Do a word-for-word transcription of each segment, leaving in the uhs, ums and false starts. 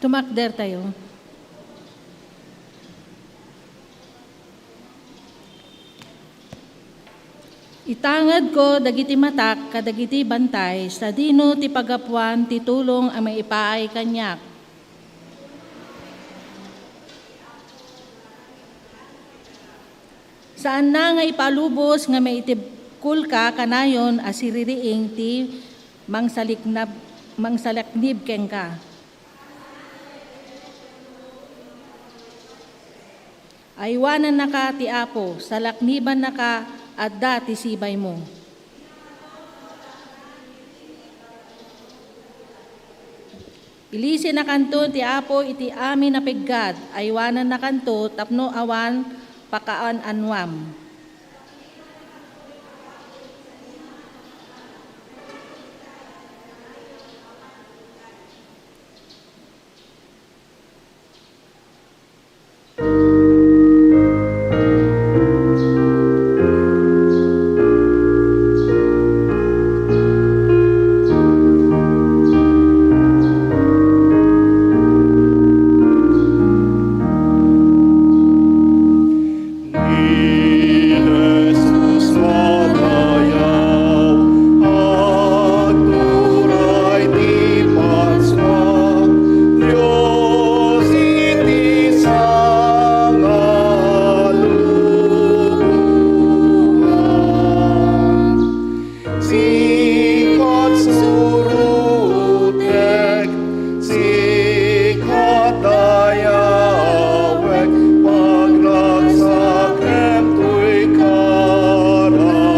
Tumakder tayo. Itangedko dagiti matak kadagiti bantay, sadino ti paggapuan ti tulong a maipaay kaniak. Saanna nga ipalubos nga maitibkolka kanayon a siririing ti mangsaliknab-, mangsalaknib kenka. Aywanannaka ti Apo, salaknibannaka, adda ti sibaymo. Ilisenakanto ti Apo iti amin a piggat, aywanannakanto tapno awan pakaan-anuam. Ni Jesus madayaw, agturay ti Paskua, Dios iti sangaluboan. Sika ti surotek, sika ti dayawek, pagragsakem toy kararag.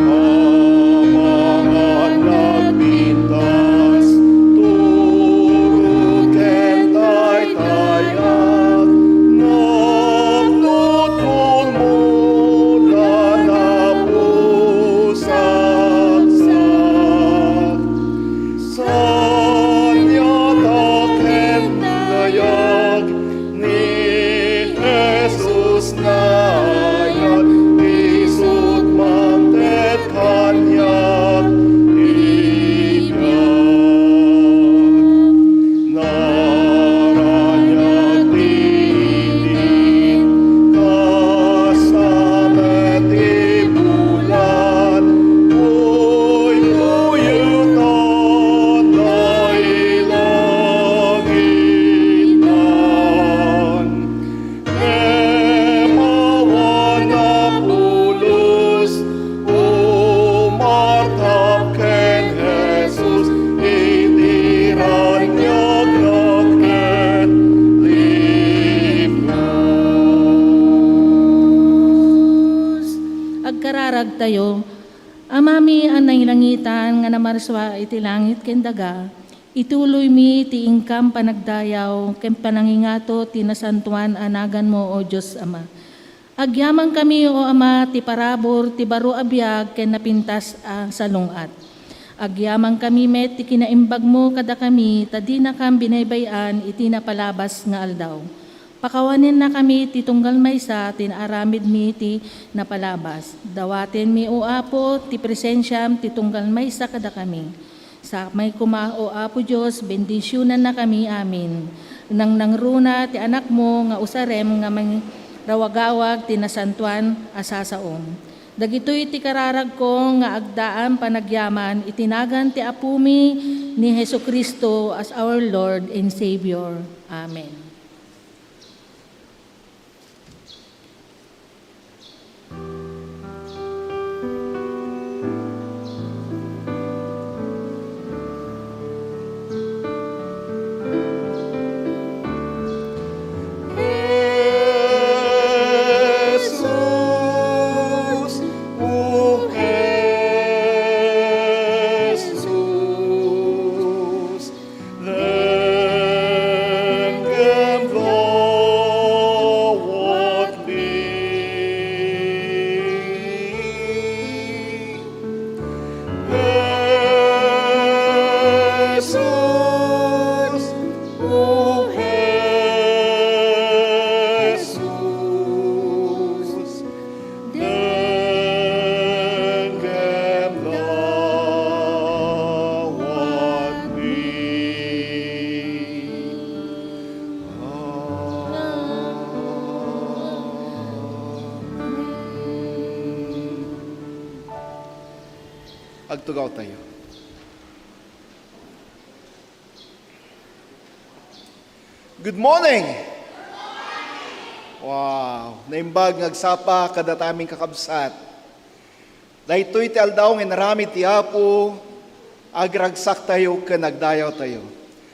Amangan nagpintas, turo ken tay- Kayat napnotmo la napusaksak. Saniata ken dayag ni Jesus nayat, isut' mangted kaniak ti biag. Naraniag ti init, kasta met ti bulan, buybuyetan ta ilangitan. Emawan a pulos, umartap ken Jesus, iti raniagna ket liplus. Agkararagtayo. Amami a nailangitan nga namarsua iti langit ken daga, ituloymi ti inkam panagdayaw ken panangingato ti nasantoan a naganmo, O Dios Ama. Agyamankami, O Ama, ti parabur ti baro a biag ken napintas a salung-at. Agyamankami met ti kinaimbagmo kadakami ta dinakam binaybay-an iti napalabas nga aldaw. Pakawanennakami ti tunggal maysa ti naaramidmi ti napalabas. Dawatenmi, O Apo, ti presensiam ti tunggal maysa kadakami. Sakmay koma, O Apo Dios, bendisionannakami amin. Nangnangruna ti Anakmo nga usarem nga mangirawagawag ti nasantoan a sasaom. Dagitoy ti kararagko nga agdaan panagyaman iti nagan ti Apomi ni Jesu-Cristo as our Lord and Savior. Amen. Jesus, O Jesus, denggen Tugaw tayo. Good morning! Wow! Naimbag nga agsapa kadatamin kakabsat. Daytoy ti aldaw nga inaramid ti Apo, agragsak tayo ken agdayaw tayo.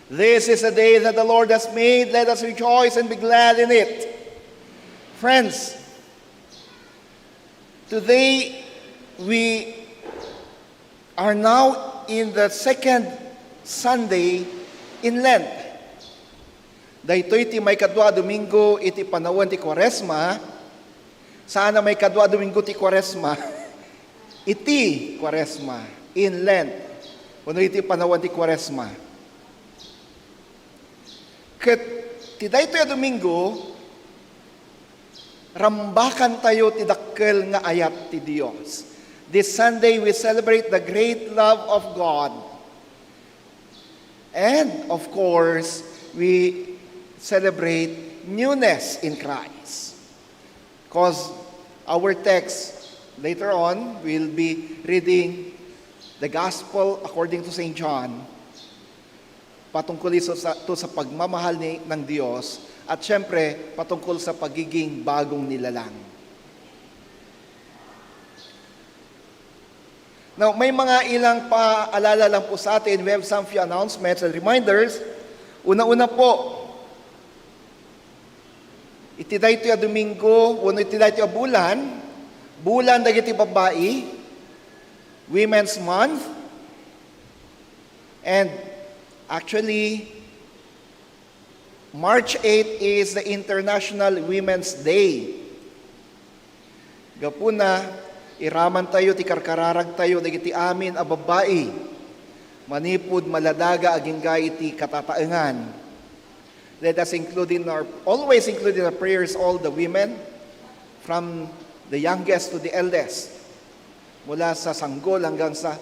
This is the day that the Lord has made. Let us rejoice and be glad in it. Friends, today we are now in the second Sunday in Lent. Daytoy ti maikadua a Domingo iti panawen ti Kuaresma. Saan a maikadua a Domingo ti Kuaresma? Iti Kuaresma, in Lent, wenno iti panawen ti Kuaresma. Ket ti daytoy a Domingo, rambakan tayo ti dakkel nga ayat ti Dios. This Sunday, we celebrate the great love of God. And, of course, we celebrate newness in Christ. Because our text later on, we'll be reading the Gospel according to Saint John. Patungkol iso sa, to sa pagmamahal ni, ng Diyos at siyempre patungkol sa pagiging bagong nilalang. Now, may mga ilang paalala lang po sa atin. We have some few announcements and reminders. Una-una po, iti daytoy a Domingo, wenno iti daytoy a bulan, bulan dagiti babbai, Women's Month, and actually, March eight is the International Women's Day. Gapuna, iraman tayo ti karkararag tayo dagiti amin a babbai, manipud maladaga agingga iti katataengan. Let us include in our, always include in our prayers all the women, from the youngest to the eldest. Mula sa sanggol hanggang sa,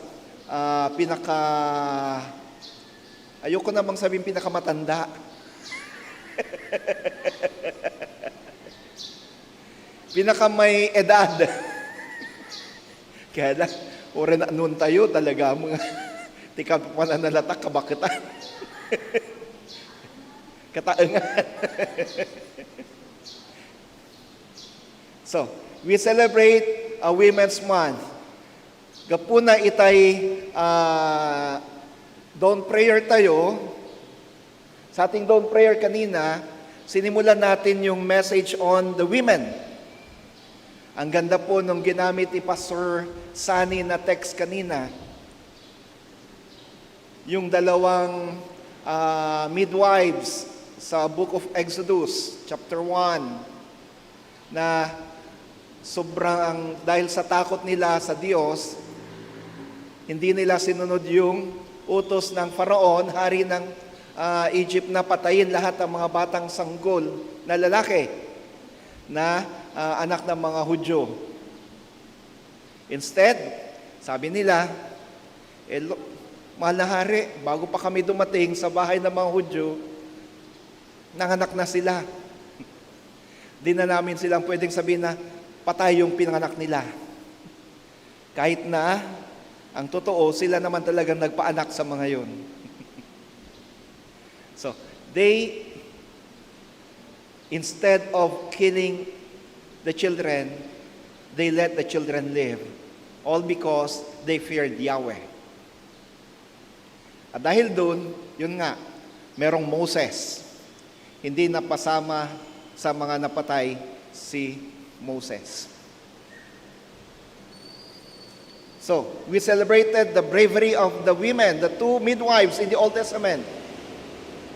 ah, pinaka, ayoko namang sabihin pinakamatanda. Pinakamay edad. Kaya lang, uray na nun tayo, talaga mga ti kapananalatak kabaketan. Kataengan. So, we celebrate a Women's Month. Gapuna itay, ah, dawn prayer tayo, sa ating dawn prayer kanina, sinimulan natin yung message on the women. Ang ganda po nung ginamit ni Pastor Sunny na text kanina. Yung dalawang, ah, midwives sa Book of Exodus, chapter one, na sobrang, dahil sa takot nila sa Diyos, hindi nila sinunod yung utos ng Faraon, hari ng, ah, Egypt, na patayin lahat ng mga batang sanggol na lalaki na, ah, anak ng mga Hudyo. Instead, sabi nila, "Eh, lo-, mahal na hari, bago pa kami dumating sa bahay ng mga Hudyo, nanganak na sila." Di na namin silang pwedeng sabihin na patay yung pinanganak nila. Kahit na ang totoo, sila naman talagang nagpaanak sa mga yun. So, they, instead of killing the children, they let the children live. All because they feared Yahweh. At dahil dun, yun nga, merong Moses. Hindi napasama sa mga napatay si Moses. So, we celebrated the bravery of the women, the two midwives in the Old Testament.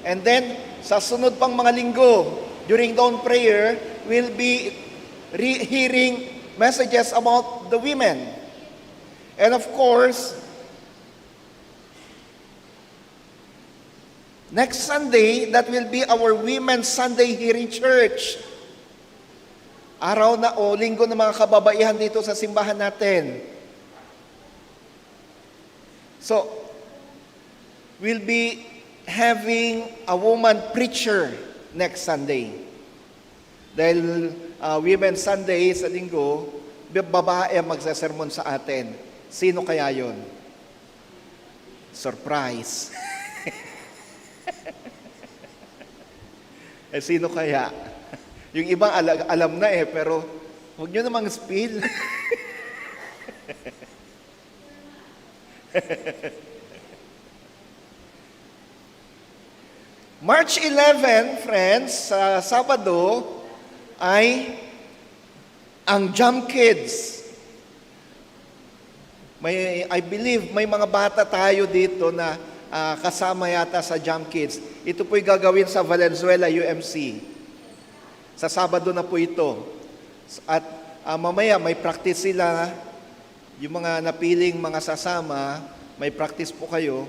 And then, sa sunod pang mga linggo, during dawn prayer, we'll be re-, hearing messages about the women. And of course, next Sunday, that will be our Women's Sunday here in church. Araw na o linggo ng mga kababaihan dito sa simbahan natin. So, we'll be having a woman preacher next Sunday. Dahil, ah, Women's Sunday sa linggo, bi-, babae ang magsesermon sa atin. Sino kaya yon? Surprise. Eh, sino kaya? Yung iba ala-, alam na eh, pero huwag nyo namang spill. March eleven, friends, sa Sabado, ay ang Jump Kids. May, I believe may mga bata tayo dito na, ah, kasama yata sa Jump Kids. Ito po'y gagawin sa Valenzuela U M C. Sa Sabado na po ito. At, ah, mamaya may practice sila. Yung mga napiling mga sasama, may practice po kayo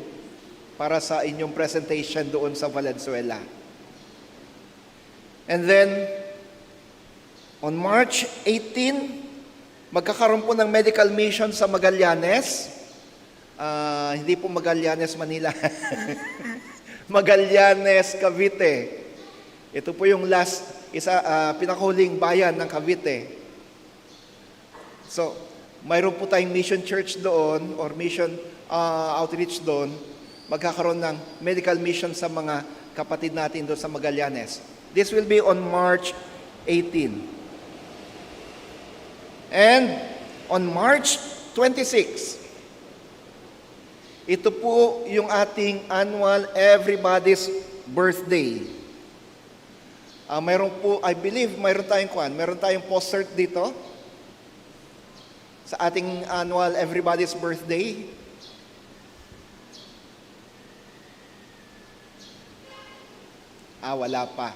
para sa inyong presentation doon sa Valenzuela. And then, on March eighteen, magkakaroon po ng medical mission sa Magallanes. Ah, hindi po Magallanes, Manila. Magallanes, Cavite. Ito po yung last, isa, ah, pinakahuling bayan ng Cavite. So, mayroon po tayong mission church doon or mission, ah, outreach doon. Magkakaroon ng medical mission sa mga kapatid natin doon sa Magallanes. This will be on March eighteen. And on March twenty-six, ito po yung ating annual Everybody's Birthday. Ah, mayroon po, I believe, mayroon tayong kwan, mayroon tayong poster dito sa ating annual Everybody's Birthday. Ah, wala pa.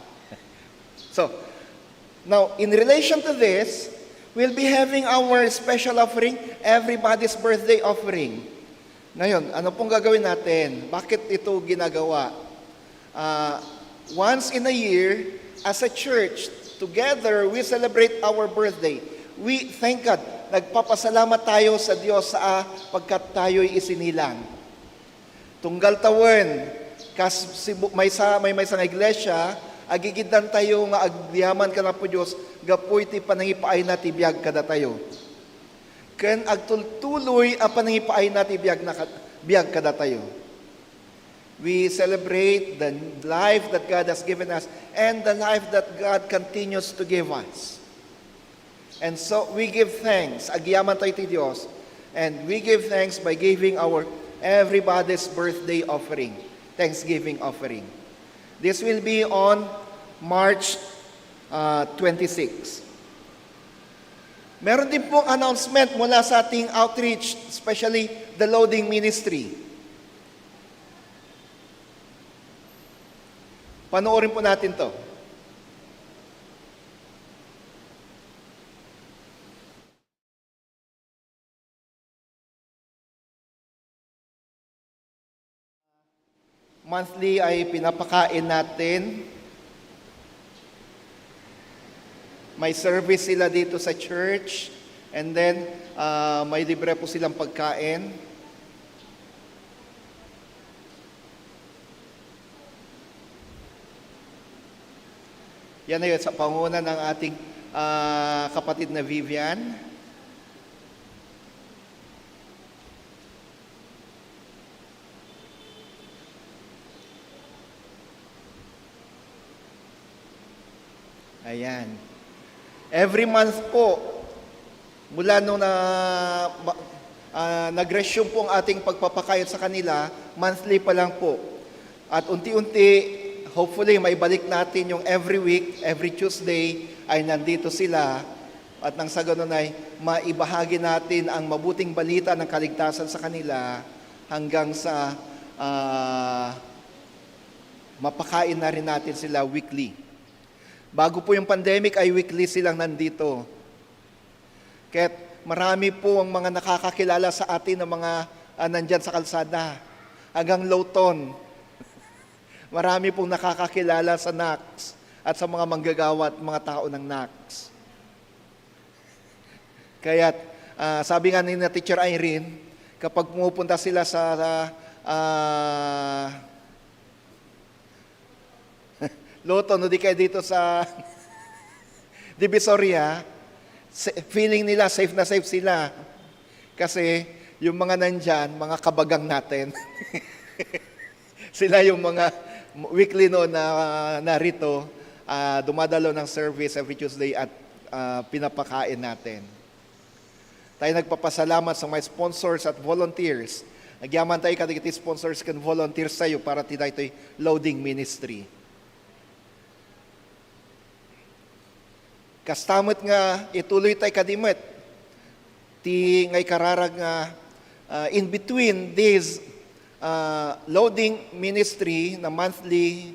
So, now, in relation to this, we'll be having our special offering, Everybody's Birthday Offering. Ngayon, ano pong gagawin natin? Bakit ito ginagawa? Ah, once in a year, as a church, together we celebrate our birthday. We thank God. Nagpapasalamat tayo sa Diyos sa, ah, pagkat tayo'y isinilang. Tunggal tawen, kas sibu-, maysa, may maysa nga iglesia, agigiddan tayo nga agyaman kan Apo Dios gapu iti panangipaayna ti biag kadatayo. Ken agtultuloy a panangipaayna ti biag na kad-, biag kadatayo. We celebrate the life that God has given us and the life that God continues to give us. And so we give thanks. Agyaman tayo ti Dios. And we give thanks by giving our Everybody's Birthday Offering, Thanksgiving Offering. This will be on March, uh, twenty-six. Meron din pong announcement mula sa ating outreach, especially the loading ministry. Panoorin po natin to. Monthly ay pinapakain natin. May service sila dito sa church. And then, ah, may libre po silang pagkain. Yan ay sa panguna ng ating, ah, kapatid na Vivian. Ayan. Every month po, mula nung na, ma-, ah, nag-resume po ang ating pagpapakain sa kanila, monthly pa lang po. At unti-unti, hopefully, maibalik natin yung every week, every Tuesday, ay nandito sila. At nang sa ganun ay maibahagi natin ang mabuting balita ng kaligtasan sa kanila hanggang sa, ah, mapakain na rin natin sila weekly. Bago po yung pandemic ay weekly silang nandito. Kaya't marami po ang mga nakakakilala sa atin ng mga, ah, nandyan sa kalsada. Hanggang Lawton. Marami pong nakakakilala sa Knox at sa mga manggagawa at mga tao ng Knox. Kaya't, ah, sabi nga ni na Teacher Irene, kapag pumupunta sila sa, ah, Lawton, o di kaya dito sa Divisoria, sa-, feeling nila safe na safe sila. Kasi Yung mga nandyan, mga kabagang natin. Sila yung mga weekly, no, na narito, ah, dumadalo ng service every Tuesday at, ah, pinapakain natin. Tayo nagpapasalamat sa mga sponsors at volunteers. Agyaman tayo kadagiti sponsors ken volunteers tayo para ti daytoy loading ministry. Kasta met nga ituloy tay kadi met ti nga ikararag nga, ah, in between this, ah, loading ministry na monthly,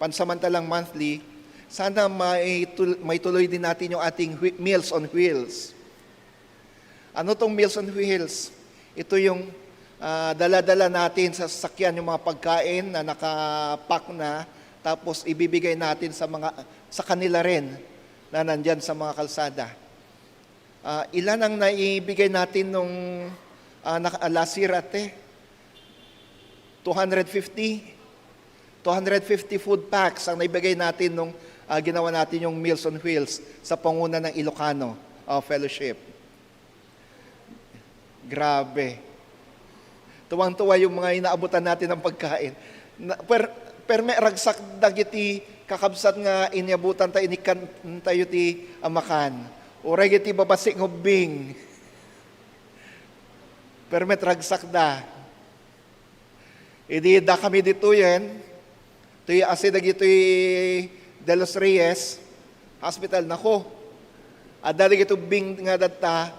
pansamantalang monthly, sana maitul-, maituloy din natin yung ating whe-, Meals on Wheels. Ano tong Meals on Wheels? Ito yung, ah, dala-dala natin sa sasakyan yung mga pagkain na nakapack na, tapos ibibigay natin sa mga, sa kanila rin na nandyan sa mga kalsada. Ah, ilan ang naibigay natin nung, ah, naka-, last year, ate? Two hundred fifty? Two hundred fifty food packs ang naibigay natin nung, ah, ginawa natin yung Meals on Wheels sa panguna ng Ilocano, ah, Fellowship. Grabe. Tuwang-tuwa yung mga inaabutan natin ng pagkain. Na, per-, perme ragsak dagiti kakabsat nga inyabutan ta inikkan tayo ti amakan. Uray iti babasi nga ubbing. Perme ragsak da. Idi dakami ditoyen, toy asi dagitoy De Los Reyes Hospital, nako. Adda dagiti ubbing nga datta,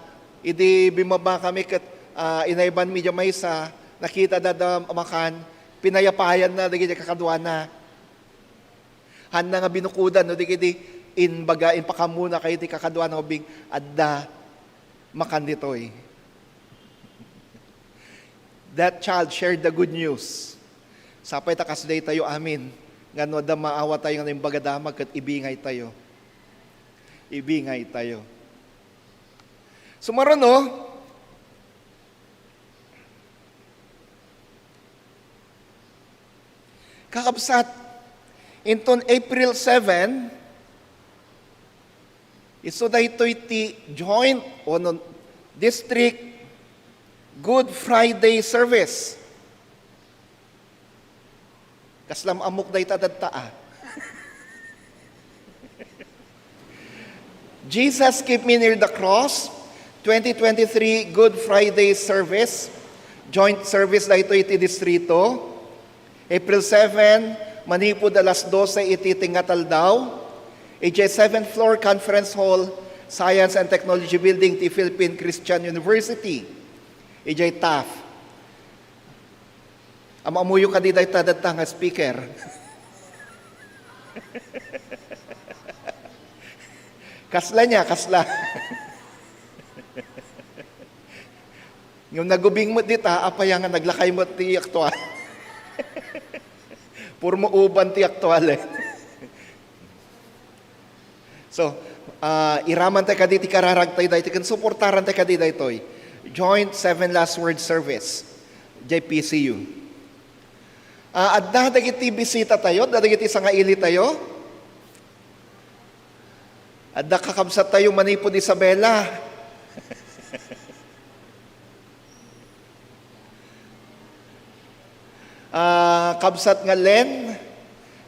idi bimaba kami ket, ah, inayban mi diay maysa, nakita da, da makan, pinayapayan na dagiti kakaduana. Hanna nga binukodan, no, dagiti inbaga, impakammuna kadagiti kakaduana nga ubbing, adda makan ditoy. That child shared the good news. Sapay ta kas daytayo amin, nga no adda maawa tayo nga naimbag a damag ket ibingay tayo. Ibingay tayo. Sumaruno, kakabsat, inton April seven, isu daytoy ti joint o no, district Good Friday service. Kasla ammok dayta datta, a. Jesus Keep Me Near the Cross, twenty twenty-three Good Friday service. Joint service daytoy iti distrito. April seven, manipud alas dose iti tengnga ta aldaw, idiay seventh floor conference hall, Science and Technology Building ti Philippine Christian University, idiay Taft. Am-ammoyo kadi dayta datta nga speaker? Kasla nia, kasla. Ngem nagubing met dita, apay nga naglakay met ti aktual. Purmo uban ti aktual, eh. So, ah, iraman tayo kadi ti kararag tayo daytoy, ken suportaran tayo kadi daytoy. Joint Seven Last Words Service, J P C U. Ah, adda dagiti bisita tayo, adda dagiti sangaili tayo. Adda kakabsat tayo manipud Isabela. Ah, kabsat nga Len,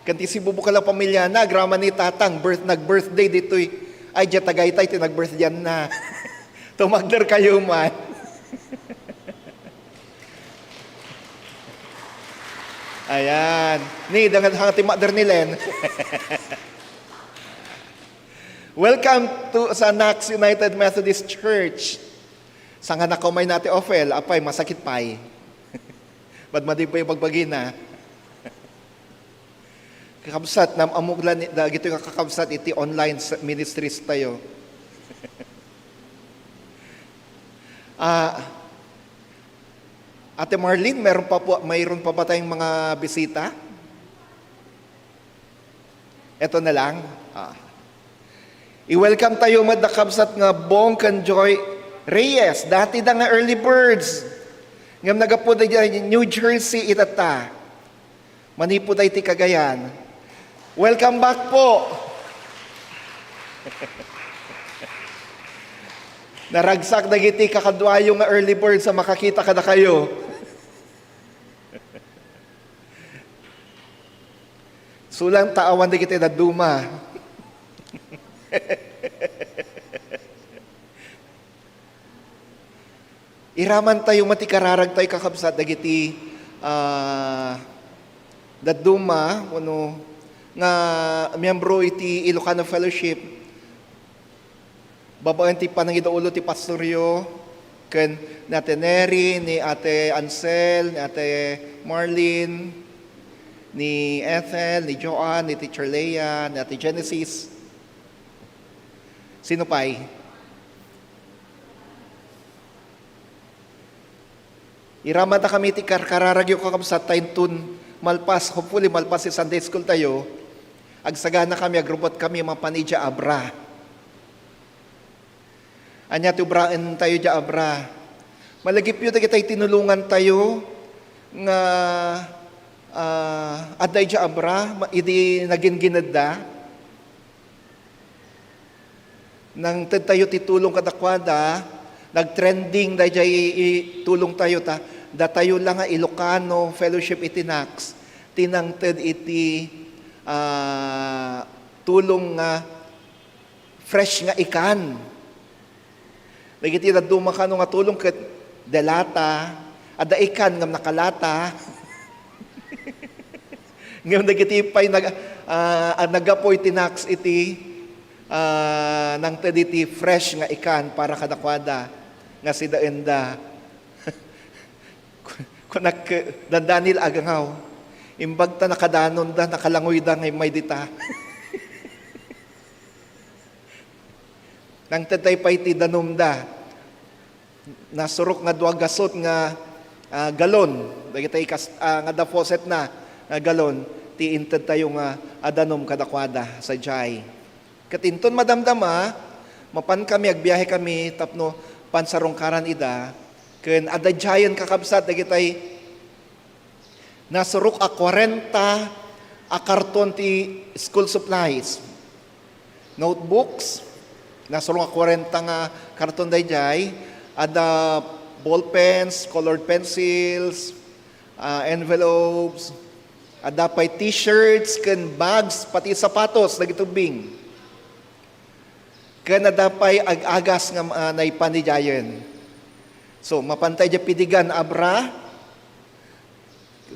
ken ti sibubukal a pamiliana, agraman ni Tatang, birth-, nag-birthday ditoy. Ay, diay Tagaytay ti nag-birthday na. Tumagder kayo man. Ayan. Ni, dangan hanga ti mother ni Len. Welcome to sa Nax United Methodist Church. Sangana ko may nati ofel, apay, masakit pay. Madmadi pay bagbagina. Kakabsat, nam-, amok la ni, dagitoy nga kakabsat iti online s-, ministries tayo. Ah, Ate Marlene, meron pa po, mayroon pa ba tayong mga bisita? Eto na lang. Ah. I-welcome tayo met da kabsat nga Bong ken Joy Reyes. Dati da nga early birds. Ngem naggapu da New Jersey itatta. Manipud da iti Cagayan. Welcome back po. Naragsak dagiti kakaduayo nga early birds a makakita kadakayo. Sulang ta awan dagiti dadduma. Iraman tayo met ti kararag tayo, kakabsat, dagiti, ah, dadduma wenno nga miyembro iti Ilocano Fellowship. Babaen ti panangidaulo ti pastoryo ken ni Ate Neri, ni Ate Ansel, ni Ate Marlene, ni Ethel, ni Joanne, ni Teacher Leia, ni Ate Genesis. Sino pay? Iramanta kami ti karkararagyo, kakabsat, ta inton malpas, hopefully, malpas ti Sunday school tayo, agsagana kami, agrupot kami mapan idiay abra. Ania ti ubraen tayo idiay abra? Malagipyo dagitay tinulongan tayo nga, ah, adda idiay abra, ma-, idi nagingginedda. Nangted tayo ti tulong kadakuada, nagtrending daydiay i-, i-, tulong tayo ta, datayo la nga Ilocano Fellowship iti NACS, ti nangted iti, ah, tulong nga fresh nga ikan. Dagiti dadduma kano nga tulong ket de lata, adda ikan ngem nakalata. Ngem dagiti pay nag-, ah, ah, naggapu iti NACS iti, ah, nangted iti fresh nga ikan para kadakuada nga sidaenda. Kunak, Dan Daniel, agangaw. Imbag ta nakadanonda, nakalangoyda nga immay dita. Nangted tayo pay ti danumda. Nasurok nga dua gasut nga, ah, galon. Dagitay kas-, ah, nga adda faucetna nga galon ti inted tayo nga, ah, danum kadakuada sadiay. Ket inton madamdama, mapan kami, agbiahe kami tapno pansarungkaran ida. Ken adda diayen, kakabsat, dagitay nasurok a kuarenta a karton ti school supplies. Notebooks, nasurok a kuarenta nga karton daydiay. Adda ballpens, colored pencils, ah, envelopes, adda pay t-shirts ken bags, pati sapatos dagiti ubbing. Ken adda pay ag-agas nga, ah, naipan idiayen. So, mapan tayo idiay Pidigan, abra.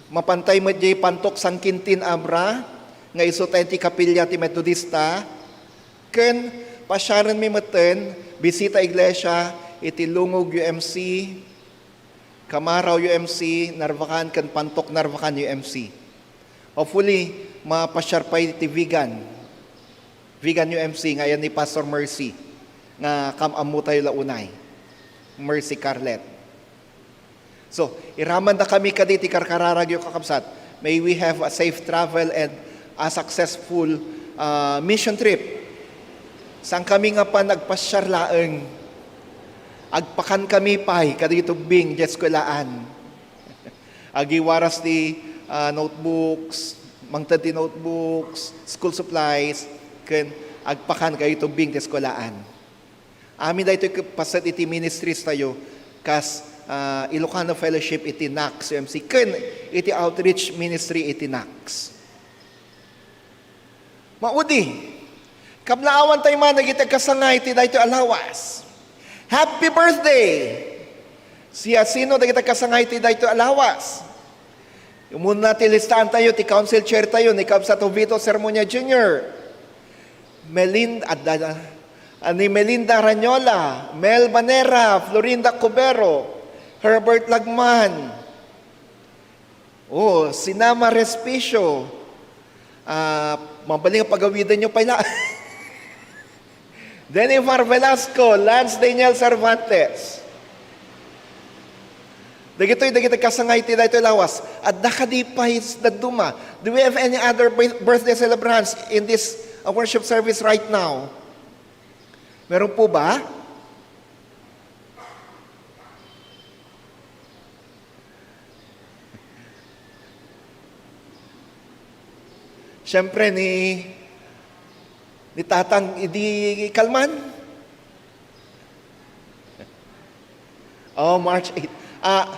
Mapan tayo met idiay Pantok San Quintin, abra, nga isu tayo ti kapilya ti Metodista. Ken pasiarenmi metten, Bisita Iglesia, iti Lungog U M C, Kamarao U M C, Narvacan, ken Pantok Narvacan U M C. Hopefully, mapasiar pay ti Vigan. Vigan U M C nga ayan ni Pastor Mercy, nga kaam-ammo tayo la unay. Mercy Carlet. So, iramanda kami kadi ti karkararagyo, kakabsat. May we have a safe travel and a successful, ah, mission trip. Saan kami nga pan agpasiar laeng. Agpakan kami pay kadi tubbing diay eskuelaan. Agiwaras ti, ah, notebooks, mangted ti notebooks, school supplies, ken agpakan kadi tubbing ti eskuelaan. Amin daytoy ket paset iti ministries tayo kas, ah, Ilocano Fellowship iti NACS U M C ken iti outreach ministry iti NACS. Maudi, kablaawan tayo man dagiti agkasangay ti daytoy a lawas. Happy birthday! Siasino dagiti agkasangay ti daytoy a lawas? Umuna ti listaan tayo, ti council chair tayo, ni Kabsat Jovito Sermonia Junior, Melinda, adda, ah, ni Melinda Ranyola, Mel Banera, Florinda Cubero, Herbert Lagman, oh, Sinama Respicio, ah, mabalin nga pagawidanyo pay la. Denifar Velasco, Lance Daniel Cervantes. Dagitoy, dagiti kasangay ti daytoy lawas. Adda kadi pay dadduma? Do we have any other bi-, birthday celebrants in this, uh, worship service right now? Meron po ba? Siyempre, ni, ni Tatang, idi kalman. Oh, March eight. Ah,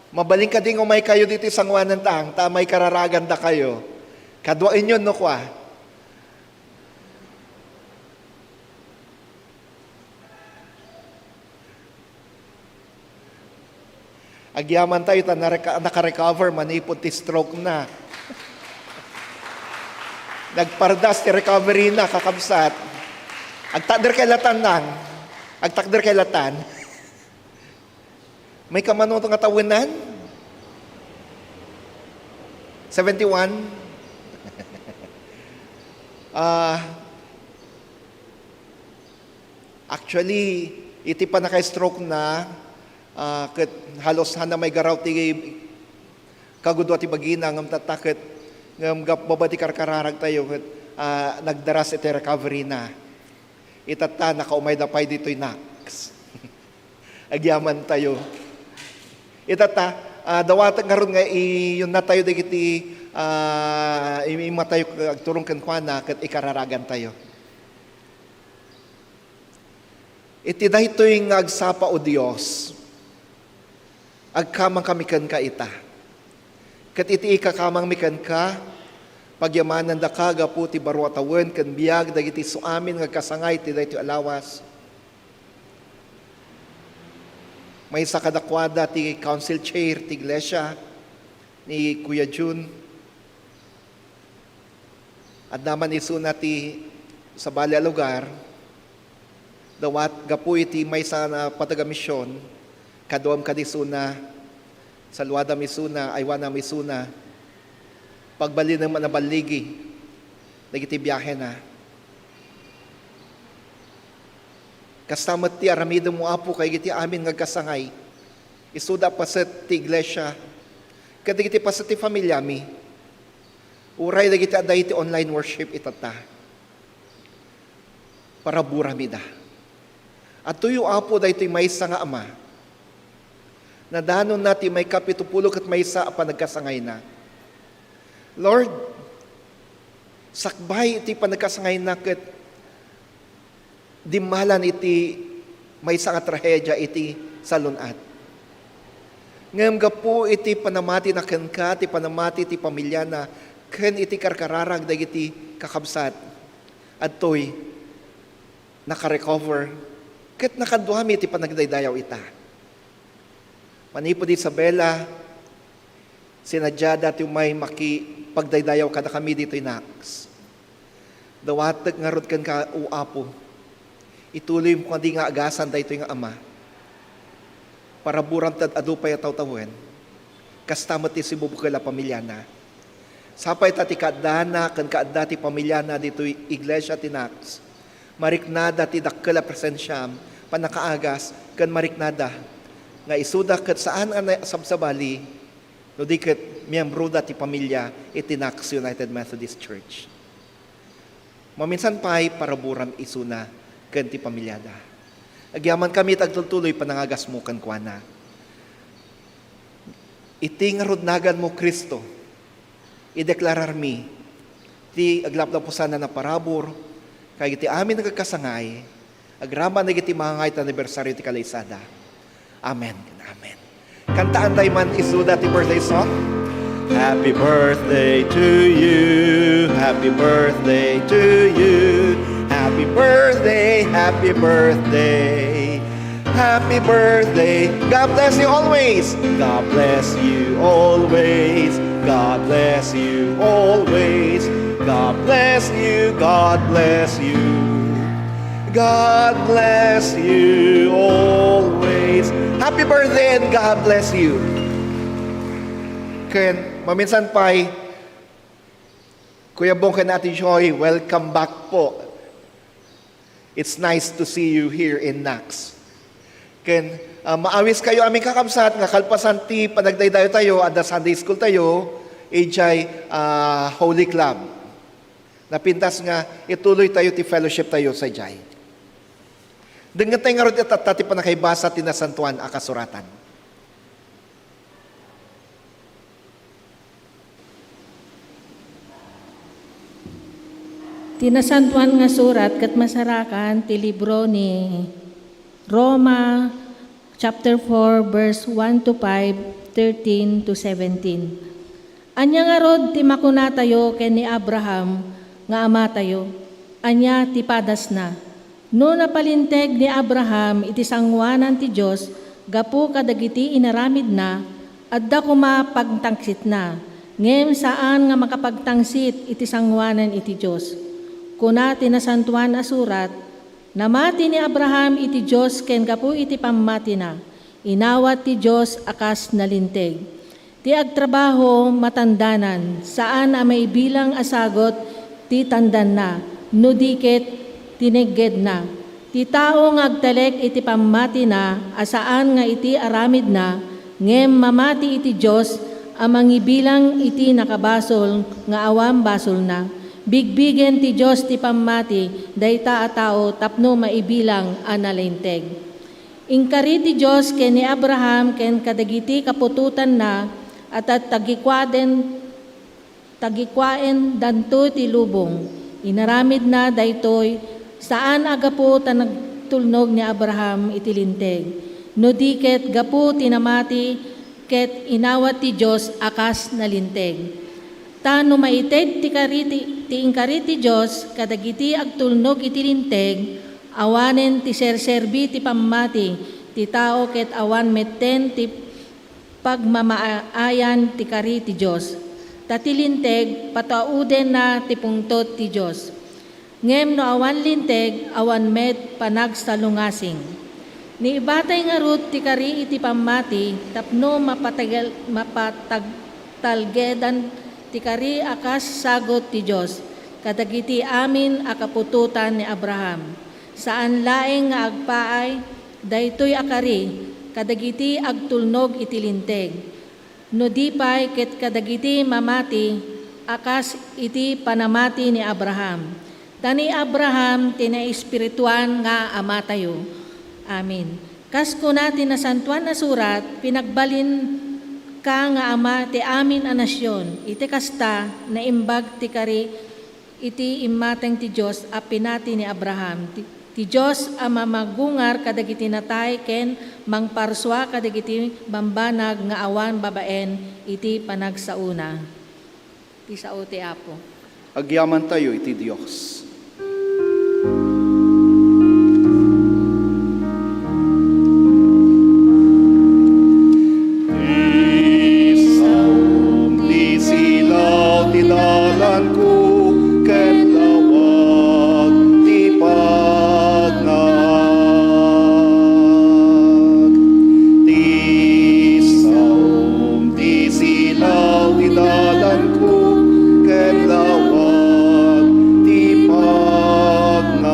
mabalin kadi nga umay kayo ditoy sangoanan ta, ta may kararagan dakayo. Kaduaenyo no kua. Agyaman tayo ta nareka-, nakarecover manipud ti stroke na. Nagpardas ti recovery na, kakabsat. Agtakder kay latan lang. Agtakder kay latan. May kamano nga tawenan? Seventy-one? Ah, actually, iti panaka-stroke na, ah, ket halos haanna maigaraw ti kagudua ti bagina, ngem tatta ket, ngem gap-, baba ti karkararag tayo ket, ah, nagdaras iti recovery na. Itatta, nakaumayda pay ditoy Nax. Agyaman tayo. Itatta, ah, dawatek ngarud nga iyunna tayo dagiti, ah, im-, imma tayo agturong kenkuana ket ikararagan tayo. Iti daytoy nga agsapa, O Dios, agkamangkami kenka ita. Ket iti ikakamangmi kenka, pagyamanandaka gapu ti baro a tawen ken biag dagiti isuamin nga agkasangay iti daytoy a lawas. Maysa kadakuada ti council chair ti iglesia ni Kuya Jun. Adda man isuna ti sabali a lugar, dawat gapu iti maysa a pateg a mision, kaduam kadi isuna, saluadam isuna, aywanam isuna, pagbalinem a naballigi dagiti biahena. Kasta met ti aramidem, O Apo, kadagiti amin nga agkasangay. Isuda paset ti iglesia, ket dagiti paset ti familiami. Uray dagiti adda iti online worship itatta. Paraburamida. Adtoyo, Apo, daytoy maysa nga ama. Nadanonna ti maikapitupulo ket maysa a panagkasangayna. Lord, sakbay iti panagkasangayna ket dimmalan iti maysa nga trahedia iti salun-at. Ngem gapu iti panamatina kenka, ti panamati ti pamiliana, ken iti karkararag dagiti kakabsat, adtoy nakarecover, ket nakaduami ti panagdaydayaw ita. Manipud Isabela, sinadiada ti umay makipagdaydayaw kadakami ditoy Nax. Dawatek ngarud kenka, O Apo, ituloymo kadi nga agasan daytoy nga ama. Paraburam ta adu pay a tawtawen, kasta met ti sibubukel a pamiliana. Sapay ta ti kaaddana ken kaadda ti pamiliana ditoy iglesia ti Nax, mariknada ti dakkel a presensiam, pannakaagas, ken mariknada nga isuda ket saan a nasabsabali no di ket miembroda ti pamilia iti Nax United Methodist Church. Maminsan pay, paraburam isuna ken ti pamiliada. Agyamankami iti agtultuloy panangagasmo kenkuana. Iti ngarud naganmo, Cristo, ideklararmi ti aglaplapusan a parabur kadagiti amin nga agkasangay agraman dagiti mangangayt a anibersario ti kalaysada. Amen. Amen. Kantaantay man isuda ti birthday song. Happy birthday to you. Happy birthday to you. Happy birthday, happy birthday. Happy birthday. God bless you always. God bless you always. God bless you always. God bless you. God bless you. God bless you always. Happy birthday and God bless you. Ken, maminsan pay, Kuya Bong ken Ate Joy, welcome back po. It's nice to see you here in Nax. Ken, ah, maawis kayo amin kakabsat nga kalpasan ti panagdaydayo tayo, adda Sunday school tayo, idiay, ah, Holy Club. Napintas nga ituloy tayo ti fellowship tayo sadiay. Dengngetayo ngarud itatta ti pannakaibasa ti Nasantoan a Kasuratan. Ti Nasantoan nga Surat ket masarakan ti libro ni Roma, Chapter four, verse one to five, thirteen to seventeen. Ania ngarud ti makunatayo ken ni Abraham nga amatayo? Ania ti padasna? No napalinteg ni Abraham iti sangoanan ti Dios gapu kadagiti inaramidna, adda koma pagtangsitna, ngem saan nga makapagtangsit iti sangoanan iti Dios. Kuna ti Nasantoan a Surat, "Namati ni Abraham iti Dios ken gapu iti pammatina, inawat ti Dios a kas nalinteg." Ti agtrabaho matandanan, saan a maibilang a sagut ti tandanna, no di ket tiniggedna. Ti tao nga agtalek iti pammatina a saan nga iti aramidna, ngem mamati iti Dios a mangibilang iti nakabasol nga awan basolna. Bigbigen ti Dios ti pammati dayta a tao tapno maibilang a nalinteg. Inkari ti Dios ken ni Abraham ken kadagiti kaputotanna a tad-, tagikuaden-, tagikuaendanto ti lubong. Inaramidna daytoy saan a gapu ta nagtulnog ni Abraham iti Linteg, no di ket gapu ti namati ket inawat ti Dios a kas nalinteg. Ta no maited ti kari ti, ti inkari ti Dios kadagiti agtulnog iti Linteg, awanen ti serserbi ti pammati ti tao ket awan metten ti pagmamaayan ti kari ti Dios. Ta ti Linteg, patuaudenna ti pungtot ti Dios. Ngem no awan Linteg, awan met panagsalungasing. Niibatay ngarud ti kari iti pammati tapno mapatagal-, mapatagtalgedan ti kari a kas sagut ti Dios kadagiti amin a kaputotan ni Abraham. Saan laeng nga agpaay daytoy a kari kadagiti agtulnog iti Linteg, no di pay ket kadagiti mamati a kas iti panamati ni Abraham. Ta ni Abraham ti naespirituan nga amatayo. Amen. Kas kuna ti Nasantoan a Surat, "Pinagbalinka nga ama ti amin a nasion." Iti kasta, naimbag ti kari iti immateng ti Dios a pinati ni Abraham. Ti, ti Dios a mamagungar kadagiti natay ken mangparsua kadagiti bambanag nga awan babaen iti panagsaona. Ti sao ti Apo. Agyamantayo iti Dios. Ti saom ti silaw ti dalanko, ket lawag ti pagnak. Ti saom ti silaw ti dalanko, ket lawag ti pagnak.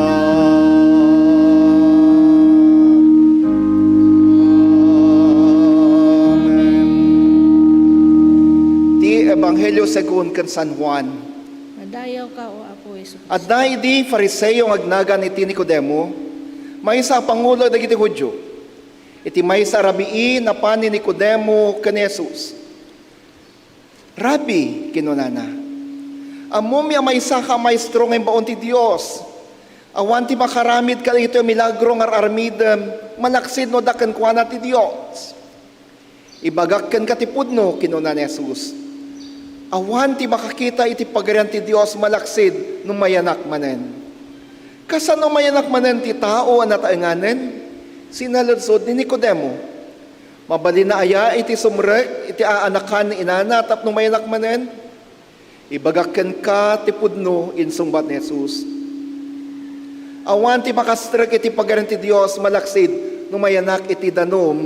Amen. Ti Ebanghelio segun ken San Juan. Madayawka, O Apo Jesu-Cristo. Adda idi Fariseo nga agnagan iti Nicodemo, maysa a pangulo dagiti Judio. Iti maysa a rabii, napan ni Nicodemo ken ni Jesus. "Rabbi," kinunana, "ammomi a maysaka a maestro nga imbaon ti Dios. Awan ti makaramid kadagitoy a milagro nga ar-armidem malaksid no adda kenkuana ti Dios." "Ibagak kenka ti pudno," kinuna ni Jesus. "Awan ti makakita iti Pagarian ti Dios malaksid no mayanak manen." "Kasano mayanak manen ti tao a nataenganen?" sinaludsod ni Nicodemo. "Mabalinna aya iti sumrek iti aanakan ni inana tapno mayanak manen?" "Ibagak kenka ti pudno," insungbat ni Jesus. "Awan ti makastrek iti Pagarian ti Dios malaksid no mayanak iti danum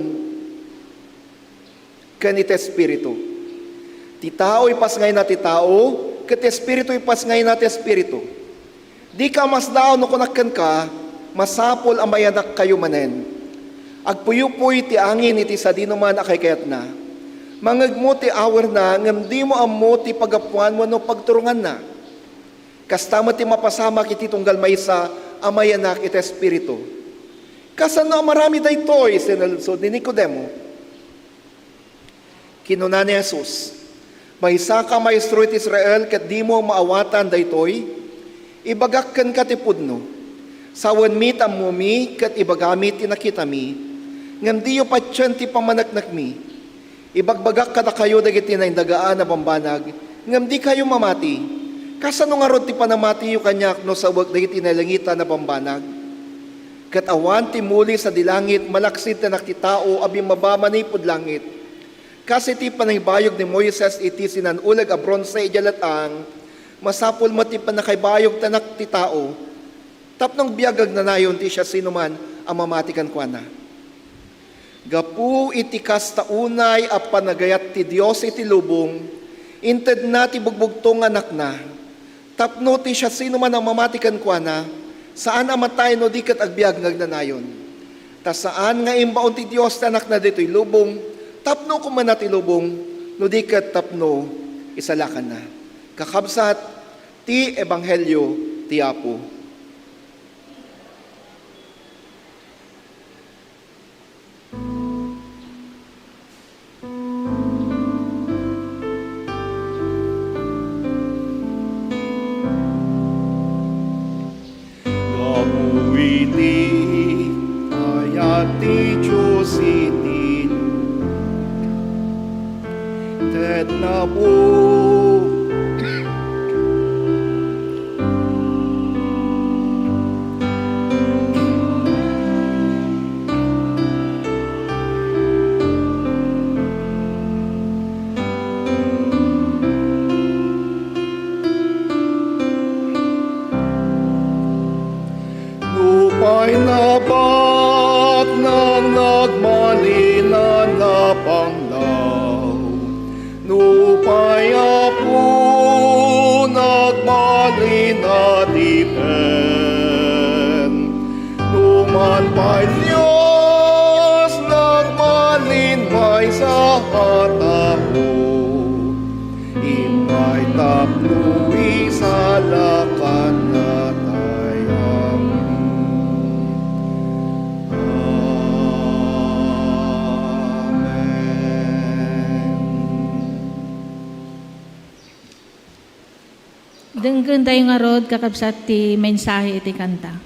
ken iti Espiritu. Ti tao ipasngayna ti tao, ket ti Espiritu ipasngayna ti Espiritu. Dika masdaaw no kunak kenka, masapul a mayanakkayo manen. Agpuyupoy ti angin iti sadinoman a kaykayatna. Mangngegmo ti awerna, ngem dimo ammo ti paggapuan wenno pagturonganna. Kasta met ti mapasamak iti tunggal maysa a mayanak iti Espiritu." "Kasano a maramid daytoy?" sinaludsod ni Nicodemo. Kinuna ni Jesus, "Maysaka a maestro iti Israel ket dimo maawatan daytoy? Ibagak kenka ti pudno. Sawenmi ta ammomi ket ibagami ti nakitami. ngem diyo patien ti pammaneknekmi. Ibagbagak kadakayo dagiti naindagaan a bambanag, ngem dikayo mamati. Kasano ngarud ti panamatiyo kaniak no saoek dagiti nailangitan a bambanag? Ket awan ti muli sadi langit malaksid ti Anak ti Tao a bimmaba manipud langit. Kas iti panangibayog ni Moises iti sinan-uleg a bronse idiay let-ang, masapul met ti pannakaibayog ti Anak ti Tao, tapno agbiag agnanayon ti siasinoman a mamati kenkuana. Gapu iti kasta unay a panagayat ti Dios iti lubong, intedna ti bugbugtong nga Anakna, tapno ti siasinoman a mamati kenkuana, saan a matay no di ket agbiag nga agnanayon. Ta saan nga imbaon ti Dios ti Anakna ditoy lubong, tapno kumanna ti lubong, no di ket tapno isalakanna. Kakabsat, ti ebanghelio ti Apo. Gapu iti kayat ti Dios iti lubong, intedna bu- Nupay nabaknang nagmalin a napanglaw, nupay Apo nagmalin a dipen, numan pay Dios nagmalin maysa a tao, immay tapno isalakan datayo. Amen. Denggendayo ngarud, kakabsat, ti mensahe iti kanta.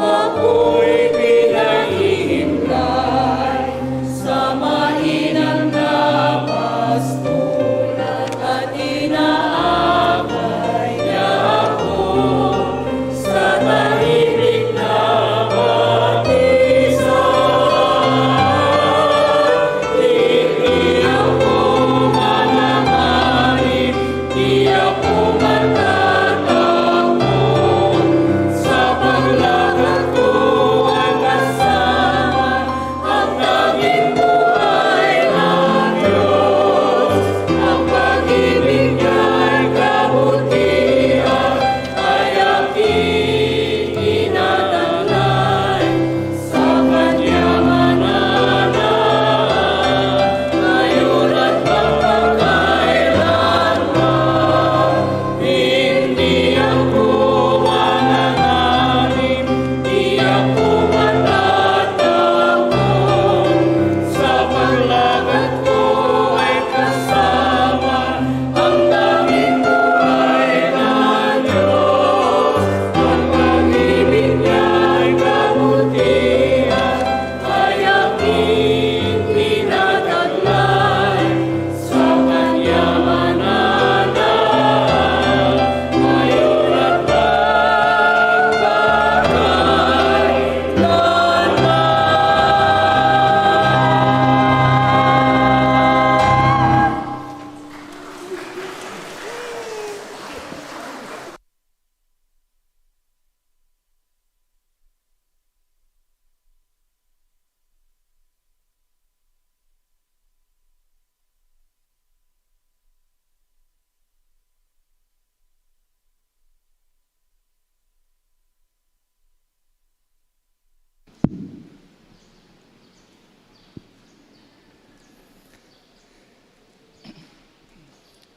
Ako'y pinaimlay sa mainang na pastoran at inaakay niya ako sa tahimik na batisan. Hindi ako manganganib, di ako matatakot. Sa paglakad ko ay kasama ang tanging buhay na Diyos. Ang pag-ibig niya ay kabutihan, ay aking inaanay. Sa kanya mananap, ngayon at magpakailanman. Hindi ako manganganib, di ako matatakot. Sa paglakad ko ay kasama ang tanging buhay na Diyos. Ang pag-ibig niya ay kabutihan, ay aking pinataglay. Sa kanya mananap, ngayon at magpakailanman.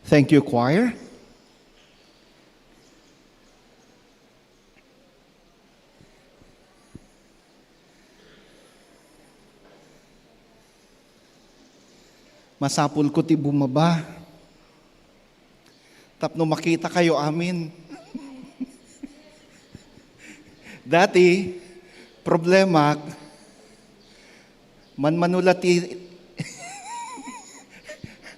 Thank you, choir. Masapulko ti bumaba tapno makitakayo amin. Dati, problemak, manmano la ti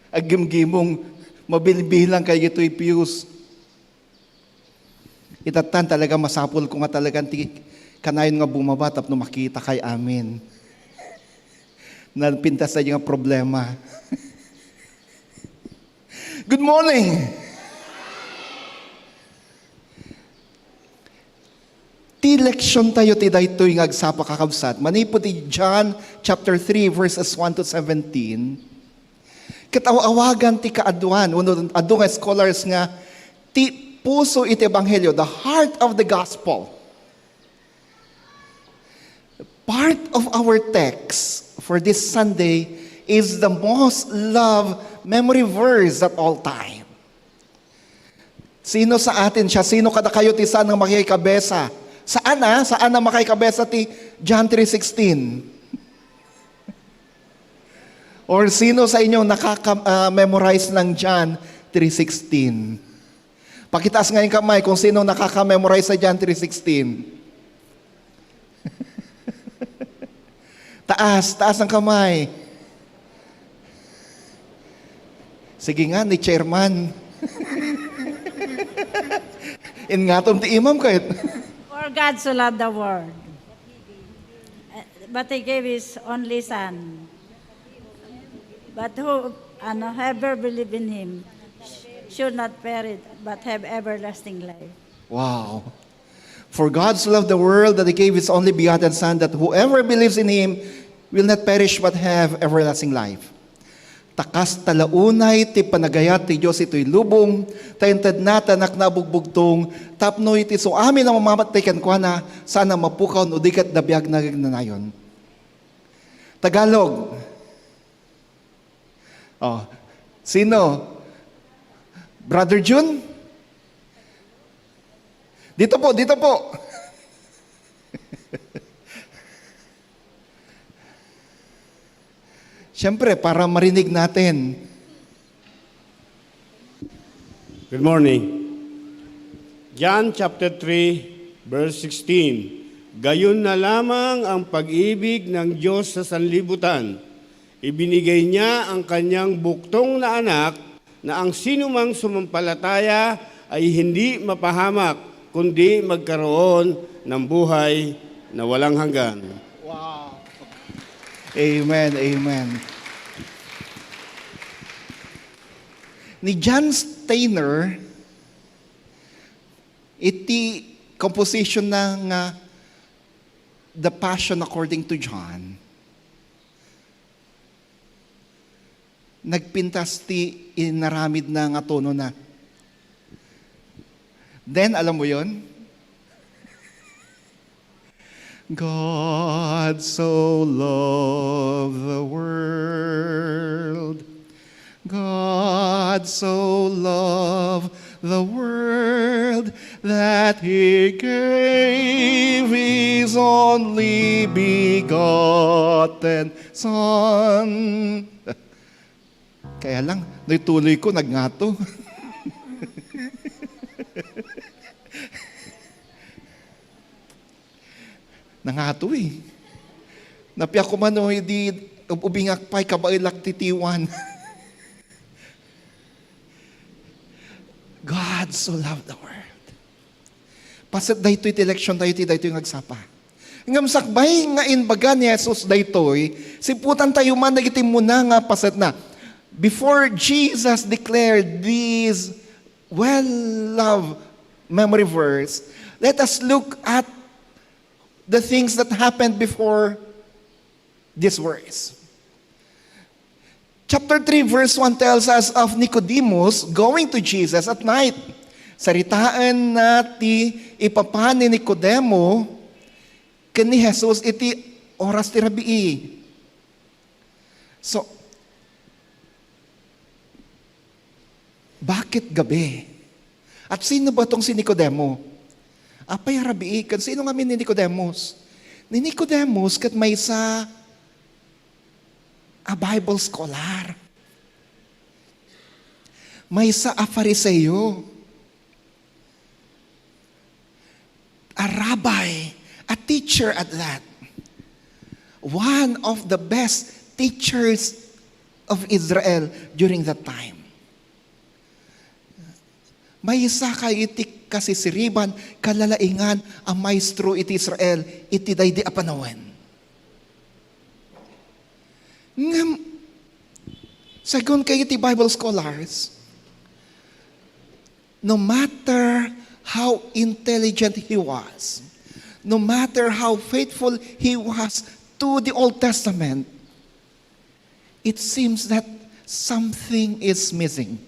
aggimgimong mabilbilang kadagitoy pews. Itatan talaga, masapulko nga talagan ti kanayon nga bumaba tapno makitakay amin. Napintas daydi nga problema. Good morning! Ti leksiontayo ti daytoy nga agsapa, kakabsat, manipud ti John chapter three, verses one to seventeen. Ket aw-awagan ti kaaduan, wenno adu nga scholars nga ti puso iti ebanghelio, the heart of the gospel. Part of our text for this Sunday is the most loved memory verse at all time. Sino sa atin siya? Sino kadakayo ti saan nga makikabesa? Saan, ah? Saan na makikabesa ti John three sixteen? Or sino sa inyo nakaka-, ah, memorize ng John three sixteen? Pakitaas nga yung kamay kung sino nakaka-memorize sa John three sixteen. Taas, taas ang kamay. Sige nga, ni chairman. Ingatom ti imam ket. For God so loved the world, eh, but He gave His only Son, but who, ano, ever believe in Him sh- should not perish but have everlasting life. Wow. For God so loved the world that He gave His only begotten Son, that whoever believes in Him will not perish but have everlasting life. Ta kasta la unay ti panagayat ti Dios itoy lubong, ta intedna ti Anakna a bugbugtong, tapno iti isu amin a mamati kenkuana, saan a mapukaw no di ket dabiag nga agnanayon. Tagalog. Oh, sino? Brother Jun? Dito po, dito po. Siyempre, para marinig natin. Good morning. John chapter three, verse sixteen. Gayon na lamang ang pag-ibig ng Diyos sa sanlibutan. Ibinigay niya ang kanyang buktong na anak na ang sinumang sumampalataya ay hindi mapahamak kundi magkaroon ng buhay na walang hanggan. Amen, amen. Ni John Steiner, iti composition na nga The Passion According to John, nagpintas ti inaramid na nga tono na. Then, alam mo yon? God so loved the world. God so loved the world that He gave His only begotten Son. Kaya lang, no ituloy ko, nagngato. Nangato eh. Napiako man o di ubingak pay kabaelak ti tiwan. God so loved the world. Paset daytoy ti leksyon tayo ti daytoy nga agsapa. Ngem sakbay nga inbaga ni Jesus daytoy, siputan tayo man dagiti muna nga paset na. Before Jesus declared these well-loved memory verse, let us look at the things that happened before this verse. Chapter three, verse one tells us of Nicodemus going to Jesus at night. Saritaen na ti ipapan ni Nicodemo ken ni Jesus iti oras ti rabii. So, bakit gabi? At sino ba tong si Nicodemo? Apay a rabii, ken sino ngamin ni Nicodemus? Ni Nicodemus ket maysa a Bible scholar. Maysa a Fariseo. A rabbi, a teacher at that. One of the best teachers of Israel during that time. Maysa ka iti kasisiriban, kalalaingan a maestro iti Israel iti daydi a panawen. Ngem, segun kay iti Bible scholars, no matter how intelligent he was, no matter how faithful he was to the Old Testament, it seems that something is missing.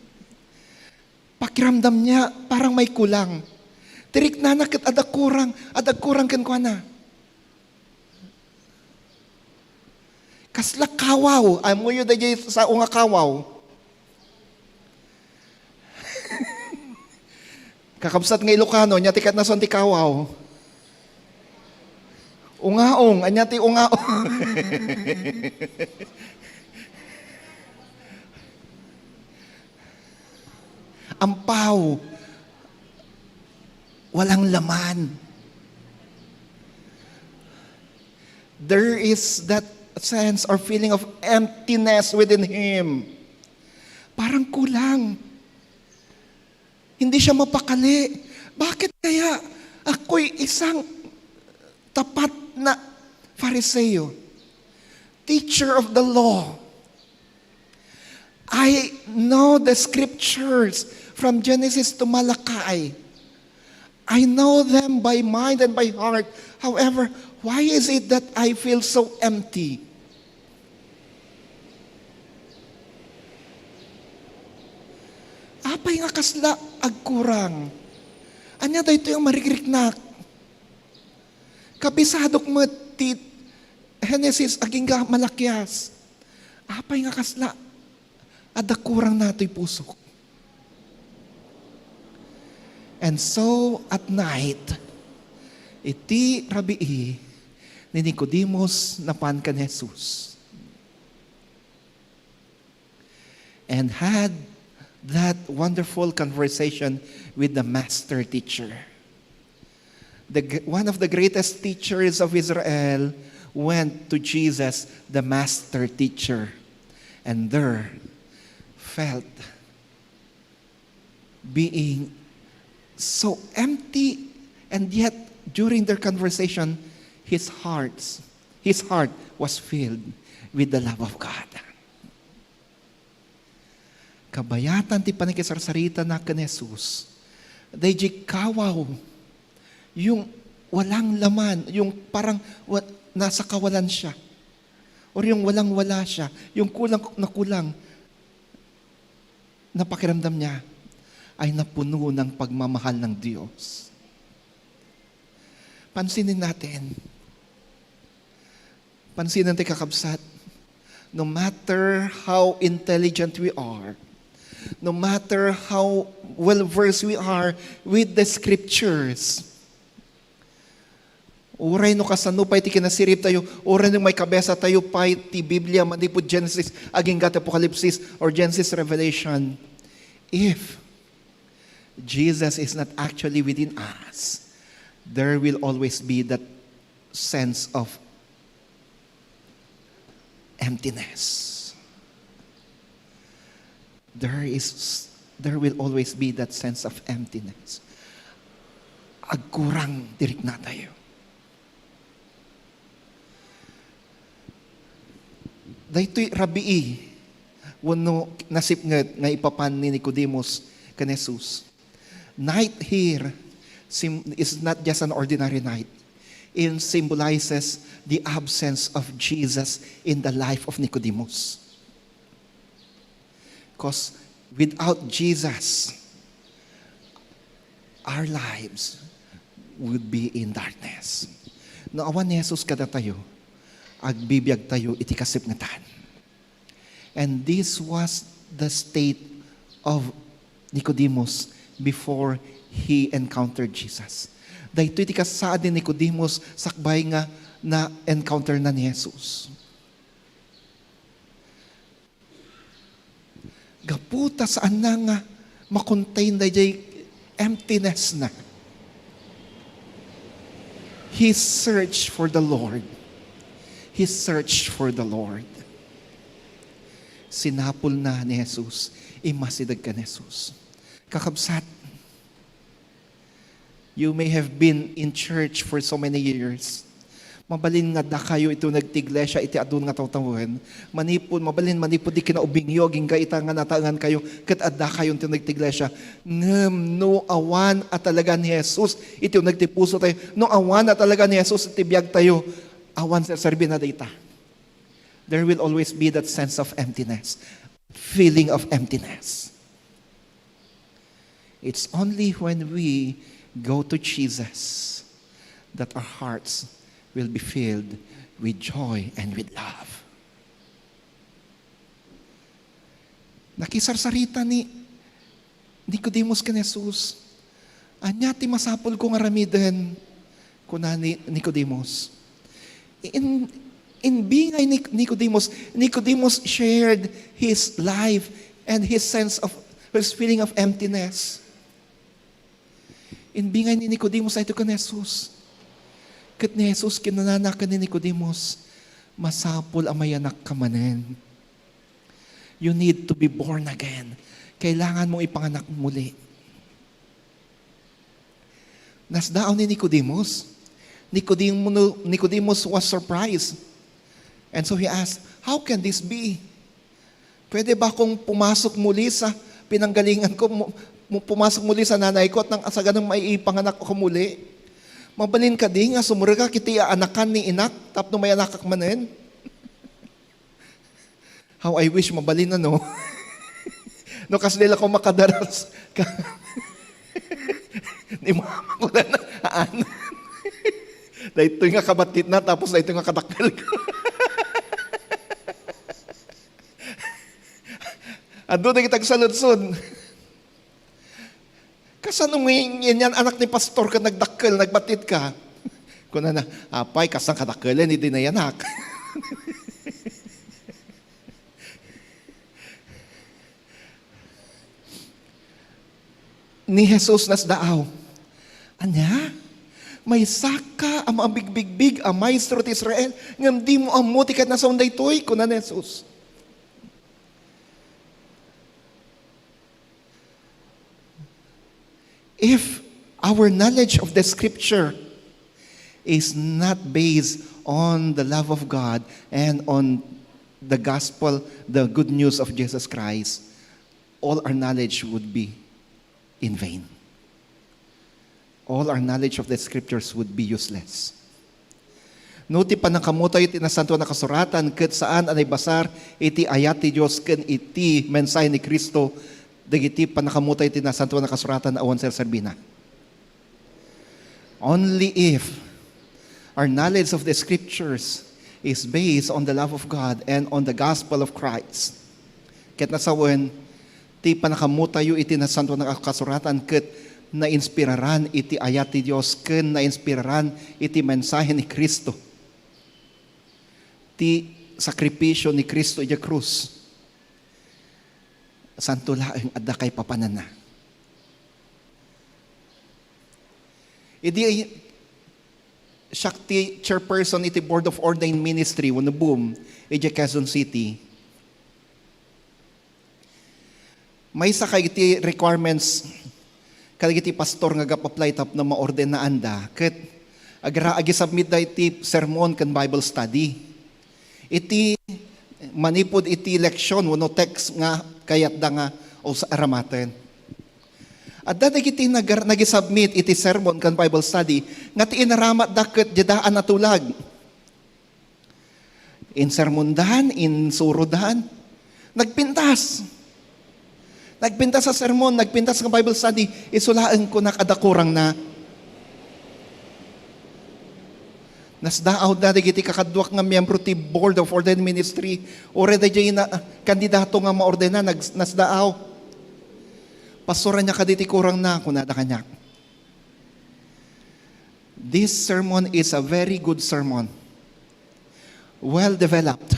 Pakiramdam niya, parang may kulang. Tiriknana ket adda kurang, adda kurang kenkuana. Kasla kawaw. Ammoyo daydiay sao nga kawaw? Kakabsat nga Ilocano, ania ti kayatna suan ti kawaw? Ungaong, ania ti ungaong? Ampaw. Walang laman. There is that sense or feeling of emptiness within him. Parang kulang. Hindi siya mapakali. Bakit kaya ako'y isang tapat na Fariseo, teacher of the law? I know the scriptures from Genesis to Malachi. I know them by mind and by heart. However, why is it that I feel so empty? Apay nga kasla agkurang? Ania daytoy a marikriknak? Kabisadok met ti Genesis agingga Malakias. Apay nga kasla adda kurang natoy pusok? And so, at night, iti rabii ni Nicodemus napan kan Jesus and had that wonderful conversation with the master teacher. The, g- one of the greatest teachers of Israel went to Jesus, the master teacher, and there felt being so empty, and yet during their conversation, his hearts, his heart was filled with the love of God. Kabayatan ti panagkisarsarita na ken Jesus, daydi kawaw, yung walang laman, yung parang wa- nasa kawalan siya, or yung walang-wala siya, yung kulang na kulang na pakiramdam niya, ay napuno ng pagmamahal ng Diyos. Pansinin natin. Pansinin ti kakabsat. No matter how intelligent we are, no matter how well versed we are with the scriptures, uray no kasano pay ti kinasirib tayo, uray no may kabesa tayo pay ti Biblia, manipud Genesis, agingga ti Apokalipsis, or Genesis, Revelation, if Jesus is not actually within us, there will always be that sense of emptiness. There is, there will always be that sense of emptiness. Agkurang ti riknatayo. Daytoy rabii wenno nasipnget nga ipapan ni Nicodemus ken Jesus. Night here sim- is not just an ordinary night. It symbolizes the absence of Jesus in the life of Nicodemus. Because without Jesus, our lives would be in darkness. No awan ni Jesus kadatayo, agbibiag tayo iti kasipngetan. And this was the state of Nicodemus before he encountered Jesus. Daytoy ti kasaad ni Nicodemus sakbay nga na-encounter na ni Jesus. Gapu ta saanna nga ma-contain dayjay emptiness na. He searched for the Lord. He searched for the Lord. Sinapulna ni Jesus, immasideg kan Jesus. Kakabsat, you may have been in church for so many years. Mabalin nga addakayo iti uneg ti iglesia iti adu nga tawtawen. Manipud, mabalin manipud ti kinaubingyo, agingga ita nga nataengankayo, ket addakayo iti uneg ti iglesia. Ngem no awan a talaga ni Jesus iti uneg ti pusotayo, no awan a talaga ni Jesus iti biagtayo, awan serserbina dayta. There will always be that sense of emptiness, feeling of emptiness. It's only when we go to Jesus that our hearts will be filled with joy and with love. Nakisarsarita ni Nicodemus ken Jesus. Ania ti masapulko nga aramiden? Kuna ni Nicodemus. In, in bingay ni Nicodemus, Nicodemus shared his life and his sense of, his feeling of emptiness. In bingay ni Nicodemus daytoy ken Jesus. Ket ni Jesus kinunana ken ni Nicodemus, "Masapul a mayanak ka manen. You need to be born again. Kailangan mong ipanganak muli." Nasdaaw ni Nicodemus. Nicodemo-, Nicodemus was surprised. And so he asked, "How can this be? Pwede ba akong pumasok muli sa pinanggalingan ko, mu-, mu-, pumasok muli sa nanay ko at nang asaganang maiipanganak ako muli? Mabalin kadi nga sumrek ak iti aanakan ni inak tapno mayanakak manen?" How I wish mabalin, ano? No, kasla la ko makadaras. Ni mama ko na, aan. Daytoy nga kabatitna, tapos daytoy nga kadakkel ko. Adu dagiti agsaludsod. "Kasano nga yan, yan anak ni pastor ket nagdakkel, nagbatit ka?" Kunana, "Apay, kasano kadakkelen idi nayanak?" Ni Jesus nasdaaw, "Ania? Maysaka a mabigbigbig a maestro ti Israel, ngem dimo ammo ti kayatna saon daytoy?" Kuna ni Jesus. If our knowledge of the scripture is not based on the love of God and on the gospel, the good news of Jesus Christ, all our knowledge would be in vain. All our knowledge of the scriptures would be useless. No ti pannakaammotayo iti Nasantoan a Kasuratan ket saan a naibasar iti ayat ti Dios ken iti mensahe ni Cristo, dagiti pannakaammotayo iti Nasantoan a Kasuratan, awan serserbina. Only if our knowledge of the scriptures is based on the love of God and on the gospel of Christ. Ket nasawen, ti pannakaammotayo iti Nasantoan a Kasuratan ket nainspiraran iti ayat ti Dios ken nainspiraran iti mensahe ni Cristo. Ti sakripisio ni Cristo idiay krus, santo laeng adda kaipapananna. Idi siak ti chairperson iti Board of Ordained Ministry wenno BOM idiay Quezon City, maysa kadagiti requirements kadagiti pastor nga agap-apply tapno maordenaanda ket agra-, agisubmitda iti sermon ken Bible study. Iti manipud iti leksyon wenno text nga kayatda nga us-, aramaten. Adda dagiti nagar-, nagisubmit iti sermon ken Bible study nga ti inaramatda ket diada a natulag. Insermondan, insurodan, nagpintas. Nagpintas a sermon, nagpintas nga Bible study, isu laeng kunak adda kurangna. Nasdaawda dagiti kakaduak nga miyembro ti Board of Ordained Ministry, uray daydiay na, kandidato nga maordena, nags-, nasdaaw. "Pastor, ania kadi ti kurangna?" kunada kaniak. "This sermon is a very good sermon. Well developed.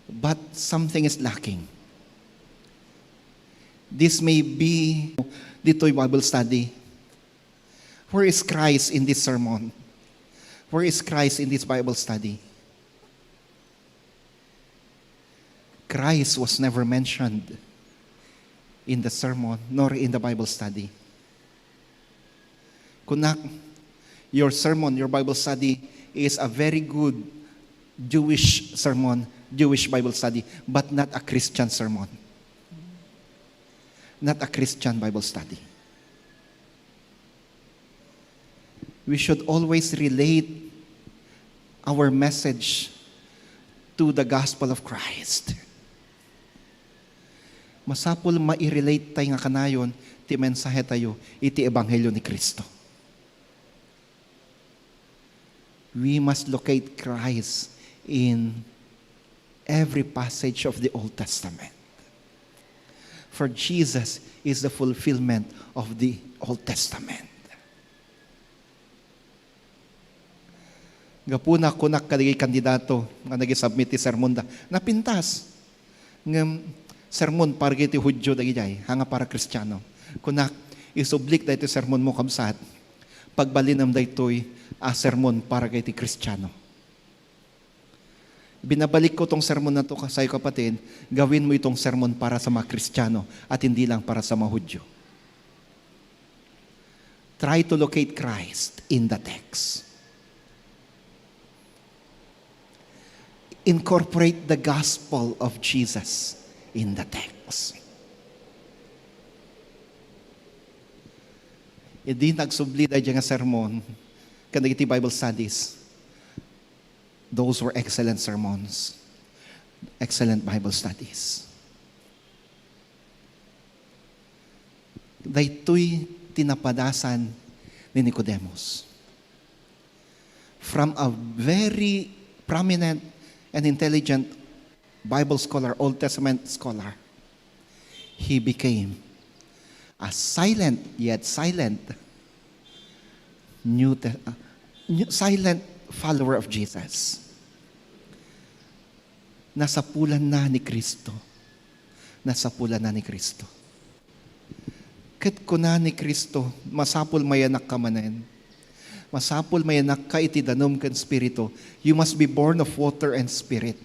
But something is lacking. This may be ditoy Bible study. Where is Christ in this sermon? Where is Christ in this Bible study?" Christ was never mentioned in the sermon nor in the Bible study. Kunak, your sermon, your Bible study is a very good Jewish sermon, Jewish Bible study, but not a Christian sermon. Not a Christian Bible study. We should always relate our message to the gospel of Christ. Masapul mai-relate tay nga kanayon ti mensahe tayo iti ebanghelio ni Cristo. We must locate Christ in every passage of the Old Testament. For Jesus is the fulfillment of the Old Testament. Gapuna, kunak kadagiti kandidato nga nagisubmit ti sermonda, napintas. Ngem sermon para iti Judio dagidiay, haan nga para Kristiano. Kunak, isublik daytoy sermonmo, kabsat. Pagbalinem daytoy a sermon para kadagiti Kristiano. Binabalikko tong sermon nato, kasayo kapatid, gawinmo itong sermon para sa mga Kristiano at hindi lang para sa mga Hudyo. Try to locate Christ in the text. Incorporate the gospel of Jesus in the text. Idi nagsubli daydiay nga sermon, kadagiti Bible studies, those were excellent sermons, excellent Bible studies. Daytoy ti napadasan ni Nicodemus. From a very prominent and intelligent Bible scholar, Old Testament scholar, he became a silent, yet silent, New Te-, uh, new, silent follower of Jesus. Nasapulanna ni Cristo. Nasapulanna ni Cristo. Ket kuna ni Cristo, "Masapul mayanakka manen. Masapul mayanakka iti danum ken Espiritu. You must be born of water and Spirit."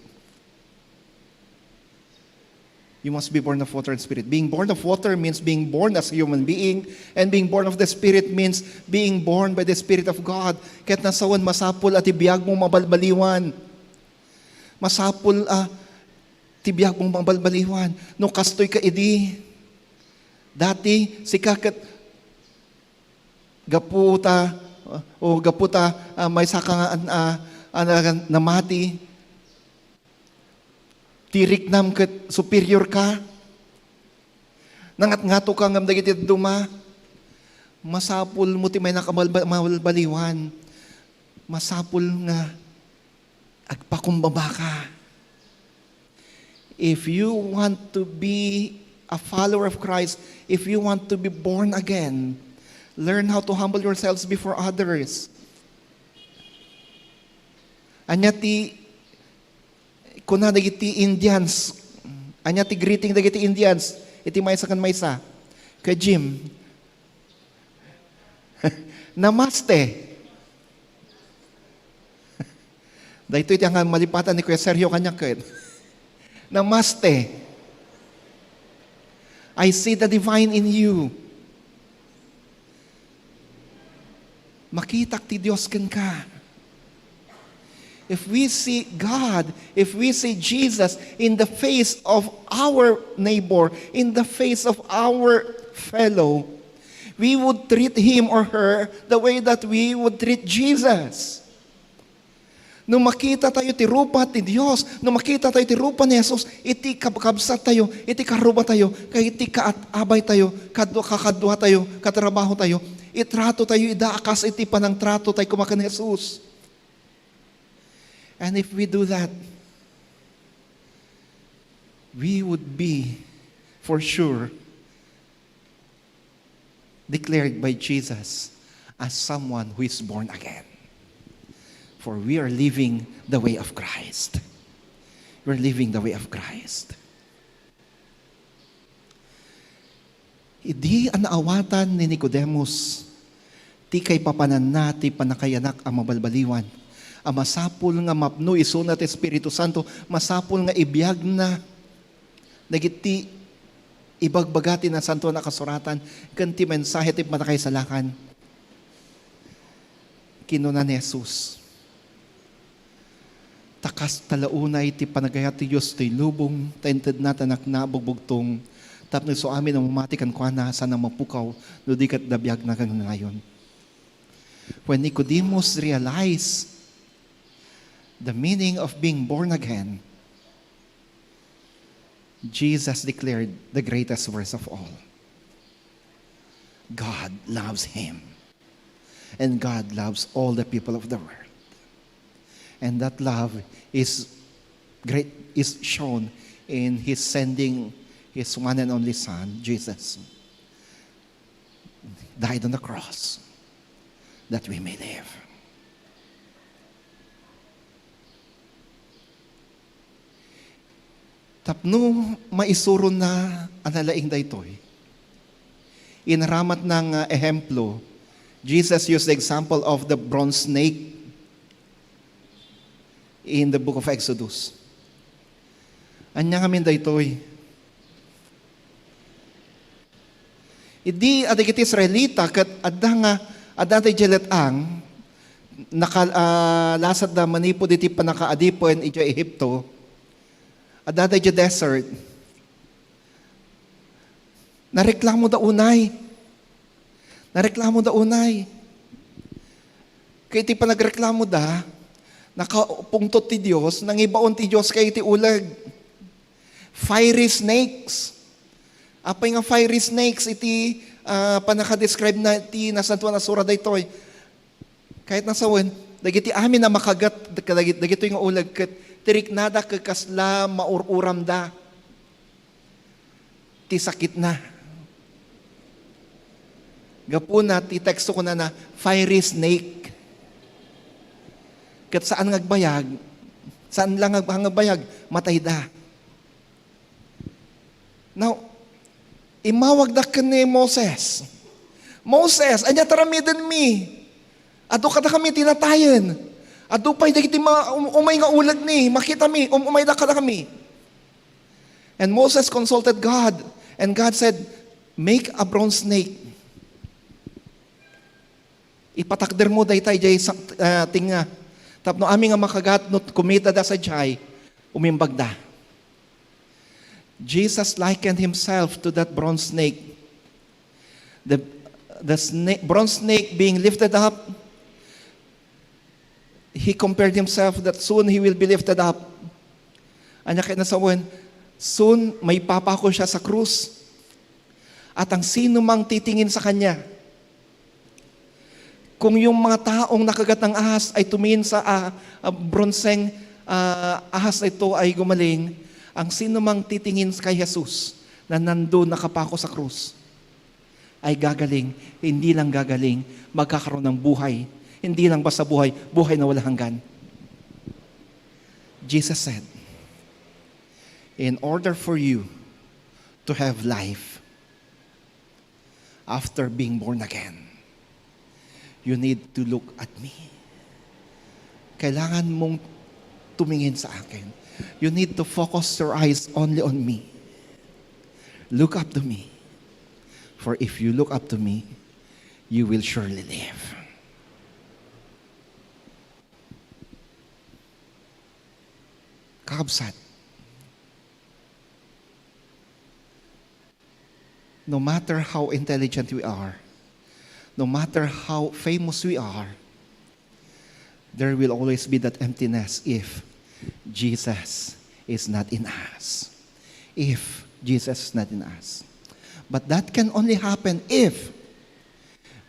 You must be born of water and Spirit. Being born of water means being born as a human being, and being born of the Spirit means being born by the Spirit of God. Ket nasawen, masapul a ti biagmo mabalbaliwan. Masapul a ti biagmo mabalbaliwan. No kastoy ka idi, dati, sika ket gapu ta, o gapu ta, ah, maysa ka nga an-, ah, ah, na-, namati, ti riknam ket superior ka, nangatngato ka ngem dagiti dadduma, masapul mo ti maynak a malba-, mabalbaliwan. Masapul nga agpakumbaba ka. If you want to be a follower of Christ, if you want to be born again, learn how to humble yourselves before others. Ania ti kuna dagiti Indians, ania ti greeting dagiti Indians iti maysa ken maysa? Kuya Jim, "Namaste." Daytoy ti anga malipatan ni Kuya Sergio kaniak ket, "Namaste. I see the divine in you." Makitak ti Dios kenka. If we see God, if we see Jesus in the face of our neighbor, in the face of our fellow, we would treat him or her the way that we would treat Jesus. No makita tayo ti rupa ti Dios, no makita tayo ti rupa ni Jesus, iti kabkabsat tayo, iti karuba tayo, kay iti kaat-abay tayo, kadua, kakadua tayo, katrabaho tayo, itrato tayo ida a kas iti panangtrato tayo koma ken Jesus. And if we do that, we would be, for sure, declared by Jesus as someone who is born again. For we are living the way of Christ. We're living the way of Christ. Idi a naawatan ni Nicodemus ti kaipapananna ti pannakayanak a mabalbaliwan, a masapul nga mapno isuna ti Espiritu Santo, masapul nga ibiagna dagiti ibagbaga ti Nasantoan a Kasuratan ken ti mensahe ti pannakaisalakan. Kinuna ni Jesus, "Ta kasta la unay ti panagayat ti Dios toy lubong, ta intedna ti Anakna a bugbugtong, tapno isu amin a mamati kenkuana, saan a mapukaw, no di ket adda biagna ken kanayon." When Nicodemus realized the meaning of being born again, Jesus declared the greatest verse of all. God loves him. And God loves all the people of the world. And that love is great, is shown in his sending his one and only Son, Jesus, died on the cross that we may live. Tapno maisuronna a nalaing daytoy, inaramatna nga ehemplo Jesus used the example of the bronze snake in the book of Exodus. Ania ngamin daytoy? Idi adagiti Israelita ket adda nga, adda daydiay let-ang, naka-, ah, lasatda manipud iti pannakaadipen idiay Egipto, adda daydiay desert. Nareklamoda unay. Nareklamoda unay. Ket iti panagreklamoda, nakapungtot ti Dios, nangibaon ti Dios kadagiti uleg. Fiery snakes. Apay nga fiery snakes iti, ah, pannaka-describe na ti Nasantoan a Sura daytoy? Ket nasawen, dagiti amin a makagat, dagit-, dagitoy nga uleg ket ti riknada ket kasla maur-uramda ti sakitna. Gapuna ti teksto kunana, fiery snake. Ket saan nga agbayag, saan lang nga agbayag, matayda. Now, immawagda ken ni Moses, "Moses, ania ti aramidenmi? Adu kadakami ti natayen. Adu pay dagiti ma-, um-, umay nga ulegmi. Makitami, um-, umayda kadakami." And Moses consulted God, and God said, "Make a bronze snake." Ipatakdermo dayta idiay sa-, ah, tengnga. Tapno amin nga makagat no kumitadda sadiay, umimbagda. Jesus likened himself to that bronze snake. The, the sna-, bronze snake being lifted up, he compared himself that soon he will be lifted up. Ania ket nasawen, soon maipapako siya sa krus. At ang sino mang titingin sa kanya, kung yung mga taong nakagat ng ahas ay tumingin sa, ah, ah, bronseng, ah, ahas na ito ay gumaling, ang sino mang titingin kay Jesus na nandun nakapako sa krus ay gagaling, hindi lang gagaling, magkakaroon ng buhay. Hindi lang basta buhay, buhay na walang hanggan. Jesus said, "In order for you to have life after being born again, you need to look at me." Kailangan mong tumingin sa akin. You need to focus your eyes only on me. Look up to me. For if you look up to me, you will surely live. Kakabsat, no matter how intelligent we are, no matter how famous we are, there will always be that emptiness if Jesus is not in us. If Jesus is not in us. But that can only happen if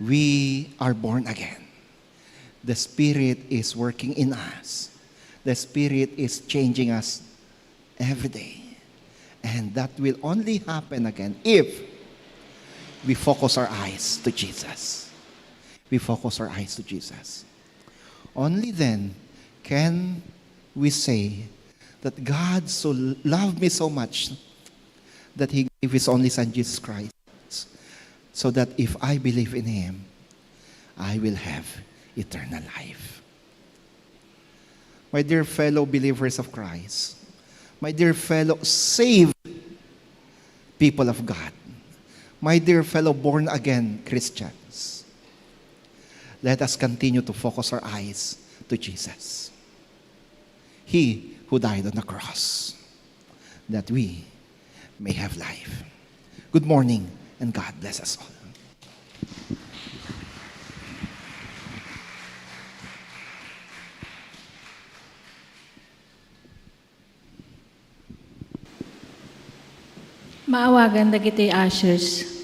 we are born again. The Spirit is working in us. The Spirit is changing us every day. And that will only happen again if we focus our eyes to Jesus. We focus our eyes to Jesus. Only then can we say that God so loved me so much that He gave His only Son, Jesus Christ, so that if I believe in Him, I will have eternal life. My dear fellow believers of Christ, my dear fellow saved people of God, my dear fellow born again Christians, let us continue to focus our eyes to Jesus, He who died on the cross, that we may have life. Good morning, and God bless us all. Maawagan dagiti ushers.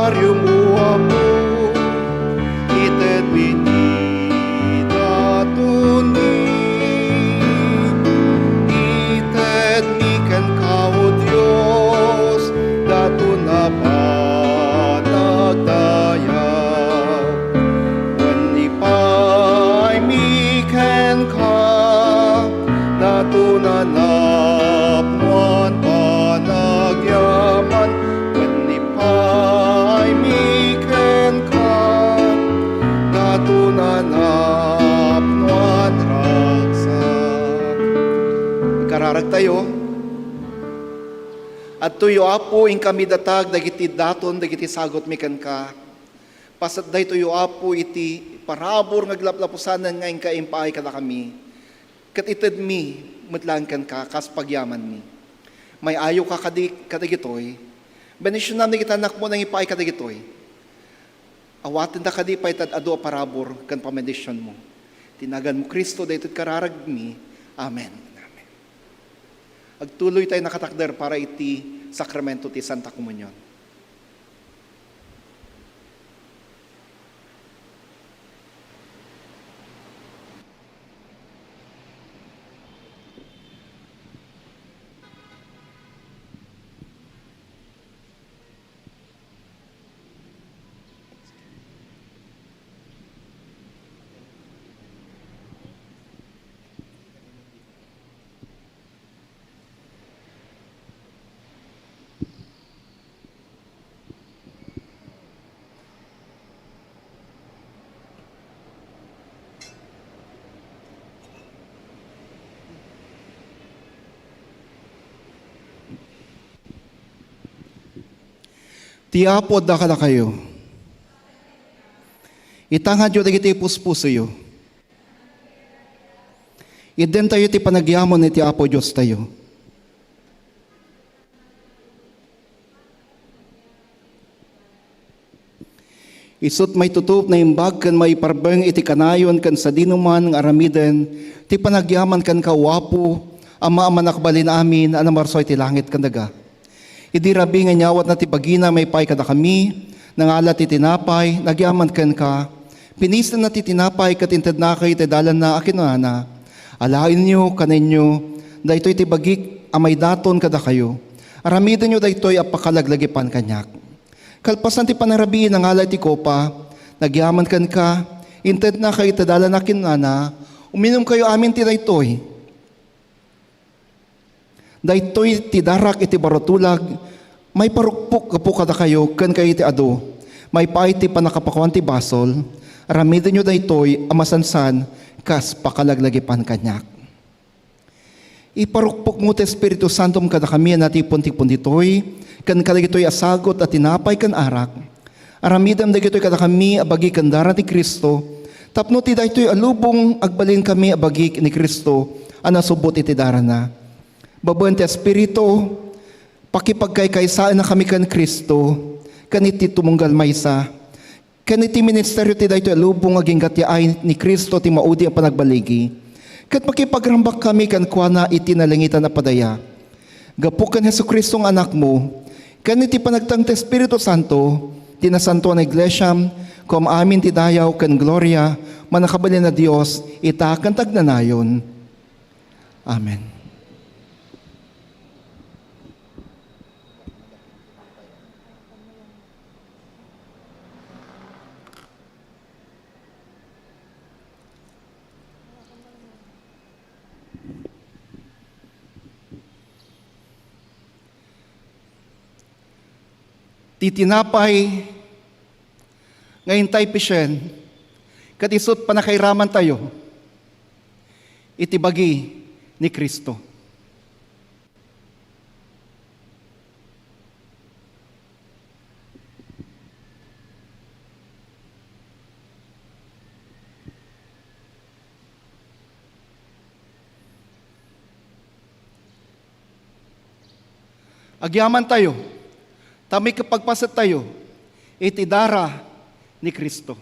Sakramentariomo, Apo, itedmi ti datonmi. Itedmi kenka, O Dios, daton a panagdayag. Wen ipaymi kenka, daton a napnoan panagyaman. Wen ipaymi kenka, daton a napnoan ragsak. Ikararagtayo. Adtoyo, Apo, inkami datag dagiti daton dagiti sagutmi kenka. Paset daytoy, O Apo, iti parabur nga aglaplapusanen nga inka impaay kadakami, ket itedmi met laeng kenka kas pagyamanmi. May-ayoka kadi kadagitoy. Bendisionam dagiti anakmo nga ipaay kadagitoy. Awatenda kadi pay ti ad-adu a parabur ken pamendisionmo. Ti naganmo, Cristo, daytoy kararagmi. Amen. Amen. Agtuloy tayo nakatakder para iti sakramento ti Santa Komunion. Ti Apo adda kadakayo. Itangadyo dagiti puspusoyo. Iddentayo ti panagyaman iti Apo Diostayo. Isut' maitutup, naimbag ken maiparbeng iti kanayon ken sadinoman nga aramiden ti panagyaman kenka, O Apo, Ama a Mannakabalin-amin a namarso iti langit ken daga. Idi rabii nga inyawatna ti bagina maipaay kadakami, nangala ti tinapay, nagyaman kenka, pinistenna ti tinapay ket intedna kadakayo iti dalanna a kinunana, "Alaenyo, kanenyo, daytoy ti bagik a maidaton kadakayo. Aramidenyo daytoy a pakalaglagipan kaniak." Kalpasan ti panarabii, nangala iti kopa, nagyaman kenka, intedna kadakayo iti dalanna a kinunana, "Uminumkayo amin ti daytoy. Daytoy ti darak iti baro a tulag, maiparukpok gapu kadakayo ken kadakayo iti adu. Maipaay ti pannakapakuan ti basol. Aramidenyo daytoy a masansan kas pakalaglagipan kaniak." Iparukpokmo ti Espiritu Santom kadakami a natipon-tipon ditoy, ken kadagitoy a sagut a tinapay ken arak. Aramidem dagitoy kadakami a bagi ken dara ni Cristo, tapno ti daytoy a lubong agbalinkami a bagi ni Cristo a nasubbot iti darana. Babaen ti Espiritu, pakipagkaykaysaennakami ken Cristo, ken iti tumunggal maysa, ken iti ministerio ti daytoy a lubong agingga ti ay ni Cristo ti maudi a panagbaligi, ket makipagrambak kami kenkuana iti nalangitan a padaya. Gapu ken Jesu-Cristo nga Anakmo, ken iti panagteng ti Espiritu Santo, ti nasantoan a iglesiam, kuam amin ti dayaw ken gloria, Mannakabalin a Dios, ita ken ti agnanayon. Amen. Ti tinapay nga intay pisen, ket isut' pannakairamantayo iti bagi ni Cristo. Agyamantayo, ta makipagpasettayo iti dara ni Cristo.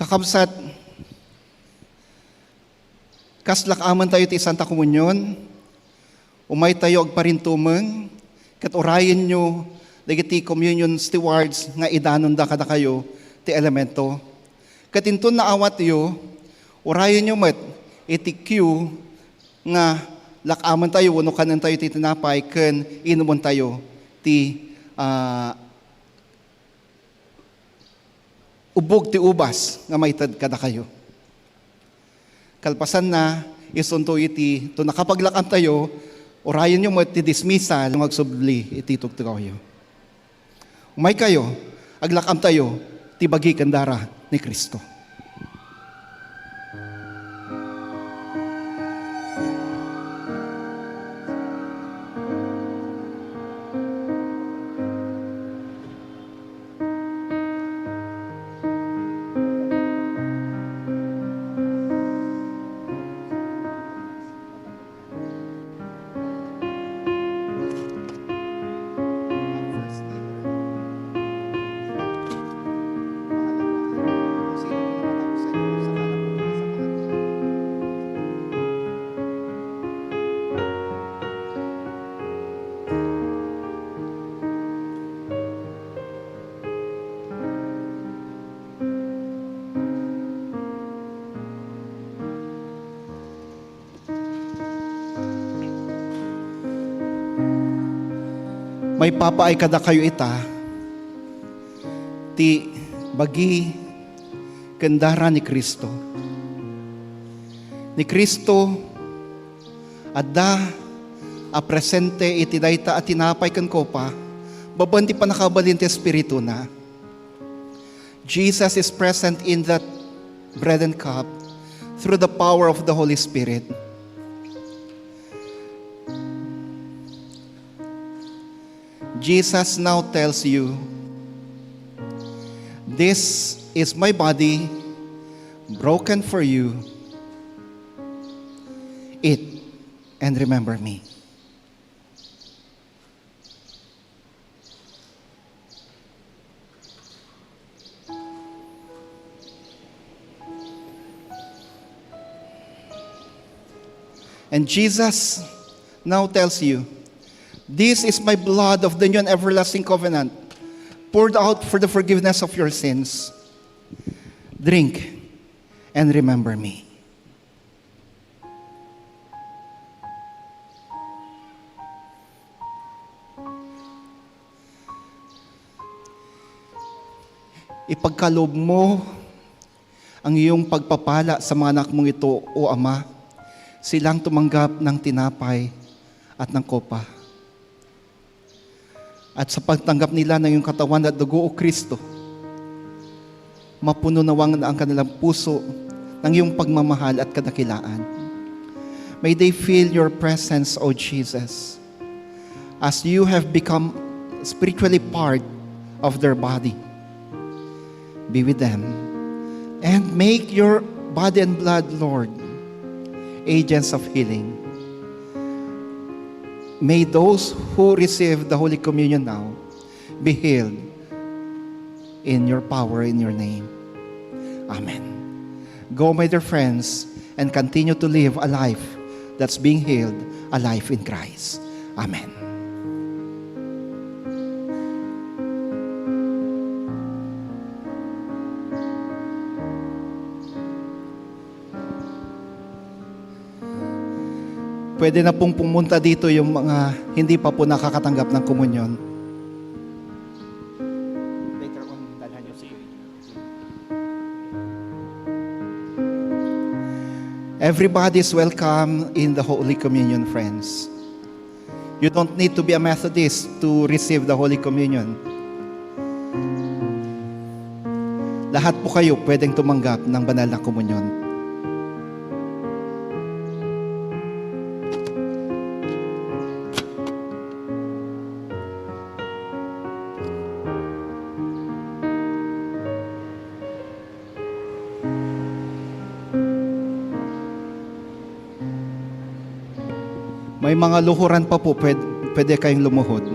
Kabsat, kas lak-amentayo ti Santa Komunion, umaytayo agparintumeng, ket urayenyo dagiti communion stewards nga idanonda kadakayo ti elemento. Ket inton naawatyo, urayenyo met iti cue nga lak-amentayo wenno kanentayo ti tinapay ken inumentayo ti, ah, ubbog ti ubas nga maited kadakayo. Kalpasanna, isunto iti, to nakapaglak-amtayo, urayenyo met ti dismissal nga agsubli iti tugtugawyo. Umaykayo, aglak-amtayo ti bagi ken dara ni Cristo. Maipapaay kadakayo ita ti bagi ken dara ni Cristo. Ni Cristo, adda a presente iti dayta a tinapay ken kopa, babaen ti pannakabalin ti Espirituna. Jesus is present in that bread and cup through the power of the Holy Spirit. Jesus now tells you, "This is my body broken for you. Eat and remember me." And Jesus now tells you, "This is my blood of the new and everlasting covenant, poured out for the forgiveness of your sins. Drink and remember me." Ipagkaloob mo ang iyong pagpapala sa mga anak mong ito, O Ama, silang tumanggap ng tinapay at ng kopa. At sa pagtanggap nila ng iyong katawan at dugo, O Kristo, mapuno nawang ang kanilang puso ng iyong pagmamahal at kadakilaan. May they feel your presence, O Jesus, as you have become spiritually part of their body. Be with them and make your body and blood, Lord, agents of healing. May those who receive the Holy Communion now be healed in your power, in your name. Amen. Go, my dear friends, and continue to live a life that's being healed, a life in Christ. Amen. Pwede na pong pumunta dito yung mga hindi pa po nakakatanggap ng komunyon. Later on, dalhan niyo si Everybody is welcome in the Holy Communion, friends. You don't need to be a Methodist to receive the Holy Communion. Lahat po kayo pwedeng tumanggap ng banal na komunyon. May mga luhuran pa po, pwed-, pwede kayong lumuhod.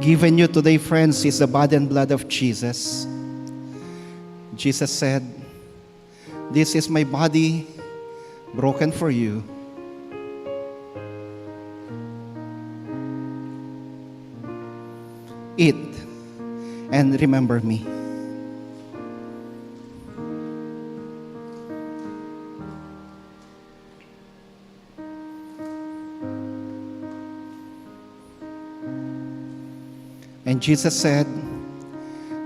Given you today, friends, is the body and blood of Jesus. Jesus said, "This is my body broken for you. Eat and remember me." And Jesus said,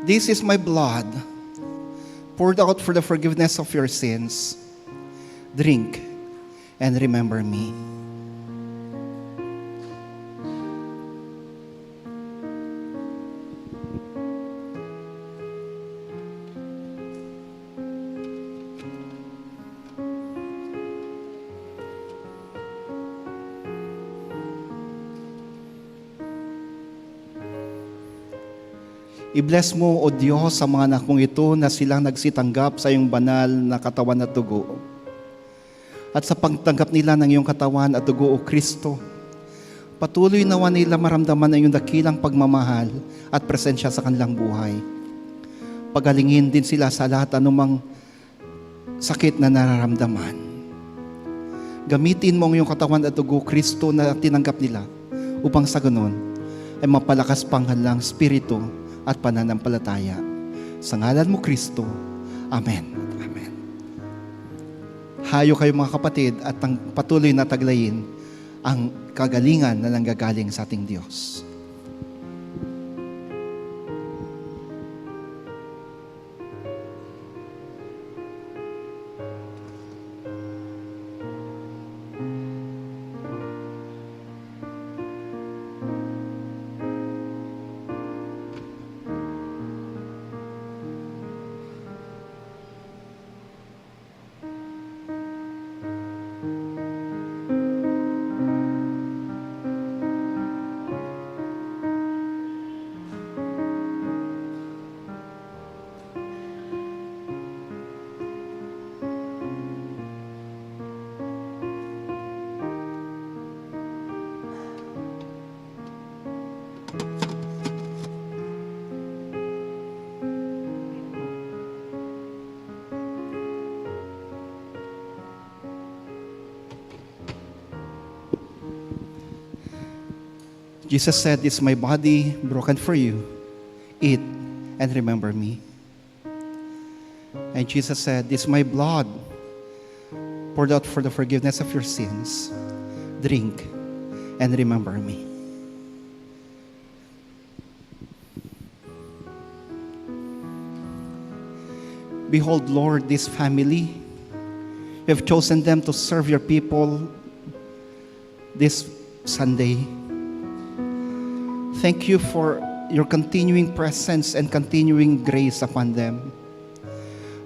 "This is my blood, poured out for the forgiveness of your sins. Drink and remember me." I-bless mo, O Dios, ang mga anak mong ito na sila nagsitanggap sa iyong banal na katawan at dugo. At sa pagtanggap nila ng iyong katawan at dugo, O Kristo, patuloy nawa nila maramdaman ang iyong dakilang pagmamahal at presensya sa kanilang buhay. Pagalingin din sila sa lahat anumang sakit na nararamdaman. Gamitin mo ang iyong katawan at dugo, Kristo, na tinanggap nila upang sa ganun ay mapalakas pa ang kanilang espiritu at pananampalataya. Sa ngalan mo, Kristo. Amen. Amen. Hayo kayo, mga kapatid, at tang-, patuloy na taglayin ang kagalingan na nanggagaling sa ating Diyos. Jesus said, "This is my body broken for you. Eat and remember me." And Jesus said, "This is my blood poured out for the forgiveness of your sins. Drink and remember me." Behold, Lord, this family, you have chosen them to serve your people this Sunday. Thank you for your continuing presence and continuing grace upon them.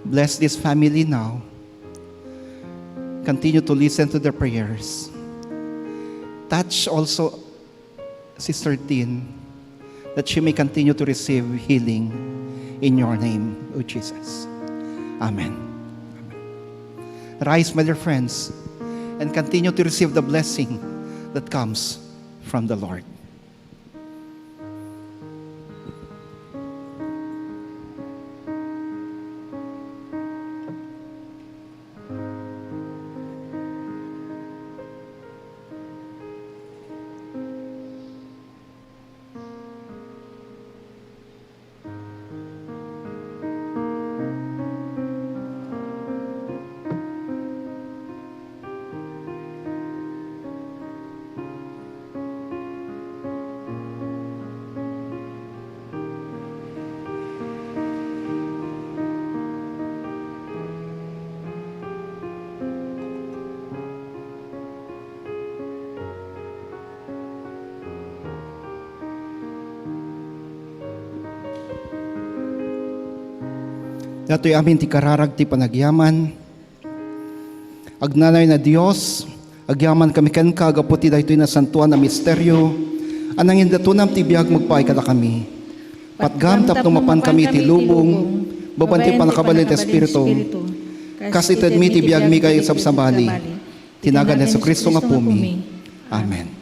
Bless this family now. Continue to listen to their prayers. Touch also Sister Tin, that she may continue to receive healing in your name, O Jesus. Amen. Rise, my dear friends, and continue to receive the blessing that comes from the Lord. Datoy amin ti kararag ti panagyaman. Agnanayon a Dios, agyamankami kenka gapu ti daytoy nasantoan a misterio a nangindatonam ti biag maipaay kadakami. Patgam tapno mapankami iti lubong, babaen ti pannakabalin ti Espiritu. Kas itedmi ti biagmi ket sabsabali. Ti nagan ni Jesu-Cristo nga Apumi. Amen.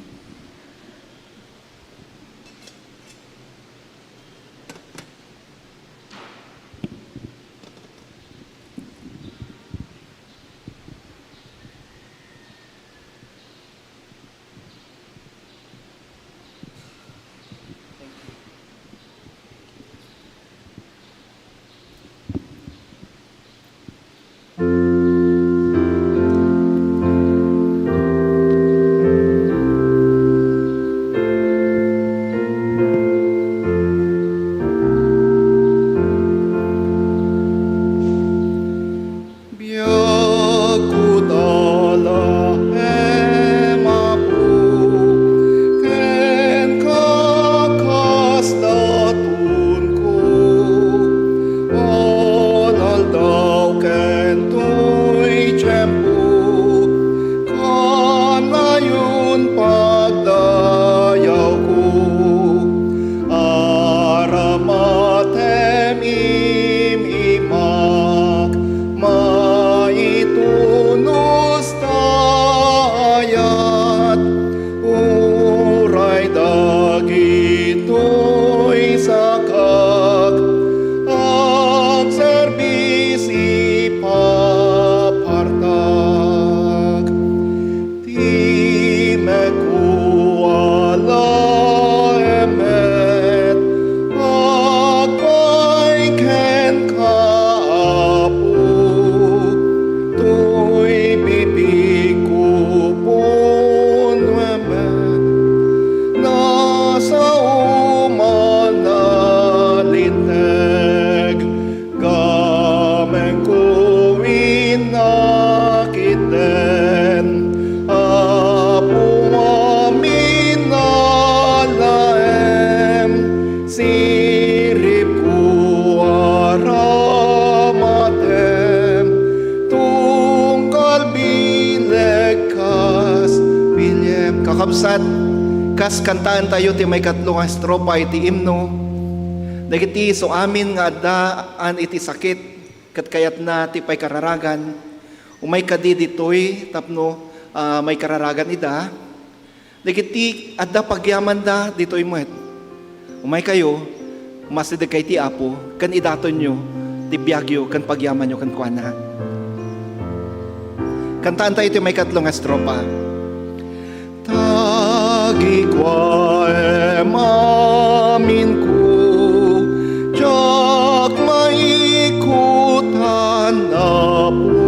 Sat, kas kantaentayo ti maikatlo nga estropa iti imno, dagiti isu amin nga addaan iti sakit ket kayatna ti paikararagan, umay kadi ditoy tapno, ah, maikararagan ida. Dagiti adda pagyamanda ditoy met. Umaykayo, umasidegkayo iti Apo, ken idatonyo ti biagyo ken pagyamanyo kenkuana. Kantaentayo iti maikatlo nga estropa. Tagikuaem aminku, diak maikutan, Apo.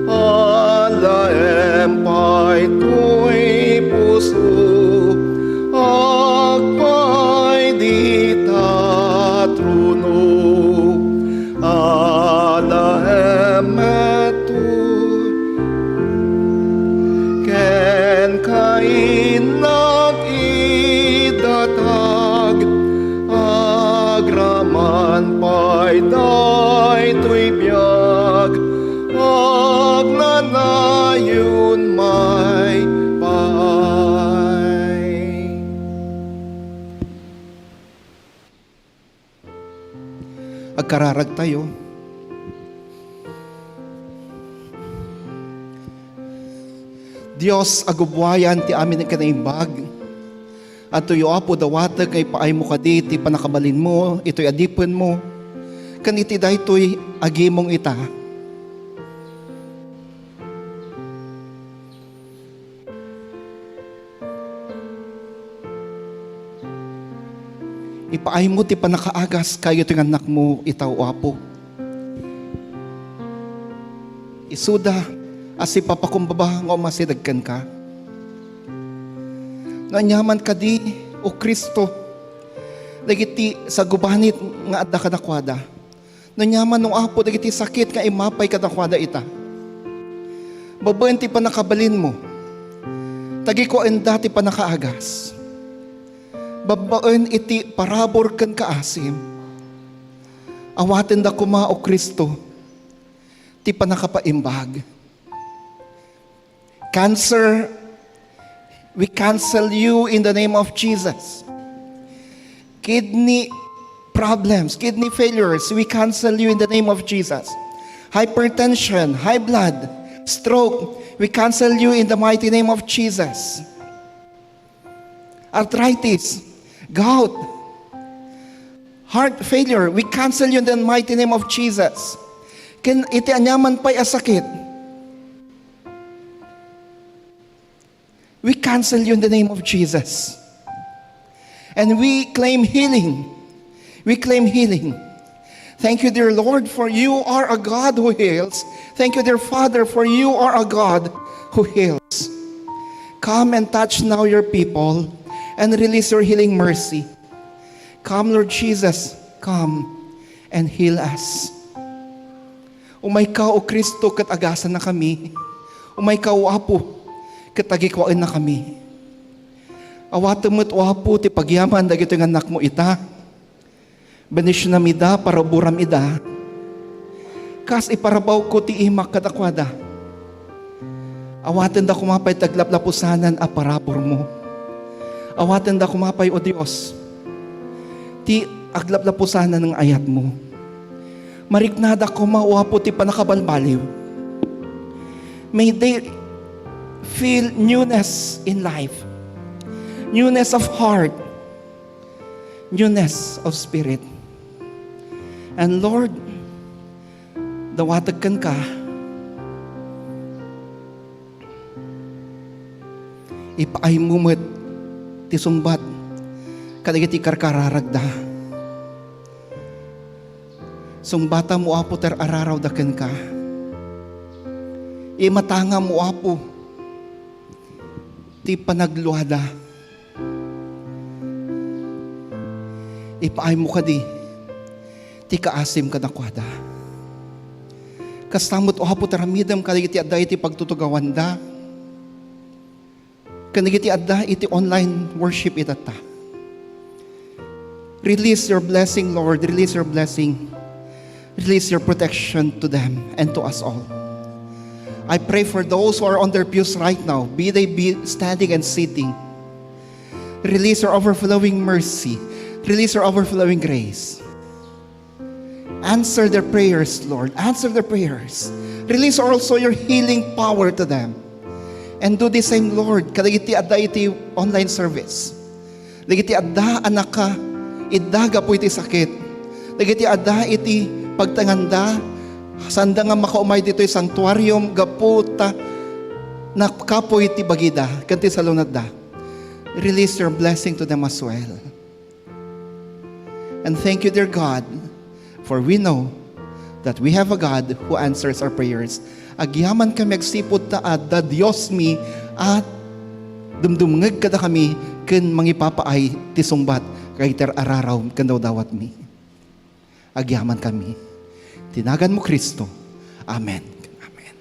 Alaem pay toy puso, agpay dita trono. Alaem met toy kenka innak idatag, agraman pay daytoy biag, agnanayon may pay. Agkararagtayo. Dios, agubuayan ti amin a kinaimbag. Adtoyo, Apo, dawatek nga ipaaymo kadi ti pannakabalinmo, itoy adipenmo, ken iti daytoy agimong ita. Ipaaymo ti pannakaagas kadagitoy nga annakmo ita, O Apo. Isuda a sipapakumbaba nga umasideg kenka. No aniaman kadi, O Cristo, dagiti sagubanit nga adda kadakuada. No aniaman, O Apo, dagiti sakit nga immapay kadakuada ita. Babaen ti pannakabalinmo, tagikuaenda ti pannakaagas. Babaen iti parabur ken kaasim, awatenda koma, O Cristo, ti pannakapaimbag. Cancer, we cancel you in the name of Jesus. Kidney problems, kidney failures, we cancel you in the name of Jesus. Hypertension, high blood, stroke, we cancel you in the mighty name of Jesus. Arthritis, gout, heart failure, we cancel you in the mighty name of Jesus. Ken iti aniaman pay a sakit, we cancel you in the name of Jesus. And we claim healing. We claim healing. Thank you, dear Lord, for you are a God who heals. Thank you, dear Father, for you are a God who heals. Come and touch now your people and release your healing mercy. Come, Lord Jesus, come and heal us. Umayka, O Cristo, ket agasannakami. Umayka, O Apo, ket agikuaennakami. Awatem met, O Apo, ti pagyaman dagitoy nga annakmo ita. Bendisionam ida, paraburam ida. Kas iparabawko ti imak kadakuada. Awatenda koma pay ti aglaplapusanan a paraburmo. Awatenda koma pay, O Dios, ti aglaplapusanan nga ayatmo. Mariknada koma, O Apo, ti pannakabalbaliw. May they feel newness in life, newness of heart, newness of spirit. And Lord, dawatek kenka, ipaaymo met ti sungbat kadagiti karkararagda. Sungbatam, O Apo, ti ar-arawda kenka. Imatangam, O Apo, ti panagluada. Ipaaymo kadi ti kaasim kadakuada. Kasta met, O Apo, ti aramidem kadagiti adda iti pagtutugawanda ken dagiti adda iti online worship itatta. Release your blessing, Lord. Release your blessing. Release your protection to them and to us all. I pray for those who are on their pews right now, be they be standing and sitting. Release your overflowing mercy. Release your overflowing grace. Answer their prayers, Lord. Answer their prayers. Release also your healing power to them. And do the same, Lord, kadagiti adda iti online service. Dagiti adda a nakaidda gapu iti sakit. Dagiti adda iti pagtanganda, sanda nga makaumay ditoy sanctuarium gapu ta nakapuy ti bagida ken ti salunatda. Release your blessing to them as well. And thank you, dear God, for we know that we have a God who answers our prayers. Agyaman kami agsipud ta adda Diosmi a dumdumngeg kadakami ken mangipapaay ti sungbat kadagiti ar-ararawmi ken dawdawatmi. Agyaman kami. Ti naganmo, Cristo. Amen. Amen.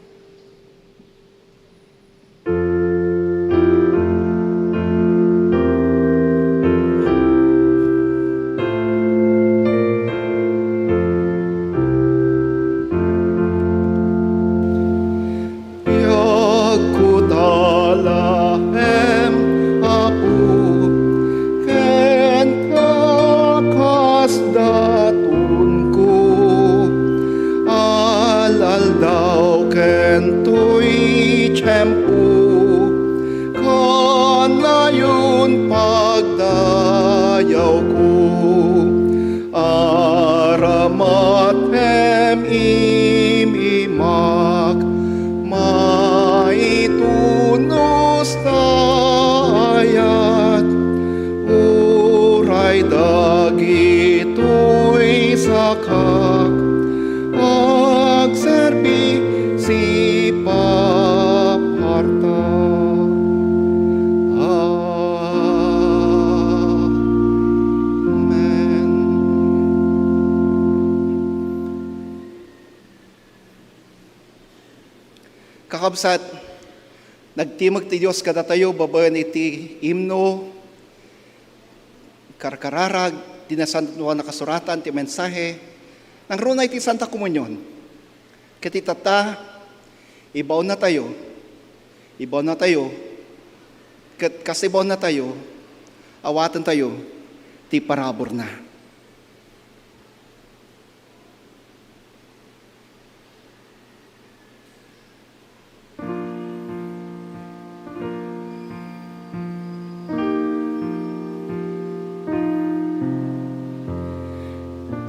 Piagkutalaem, Apo, kenka kas datonko. Al-aldaw ken toy tiempo, kanayon pagdayawko. Aramatem imimak, maitunos ta ayat. Uray dagitoy sakak, agserbi sipaparta. Amen. Kakabsat, nagtimeg ti Dios kadatayo babaen iti imno, karkararag, ti Nasantoan a Kasuratan, ti mensahe, nangruna iti Santa Komunion. Ket itatta, ibaonnatayo, ibaonnatayo, ket kas ibaonnatayo, awatentayo ti paraburna.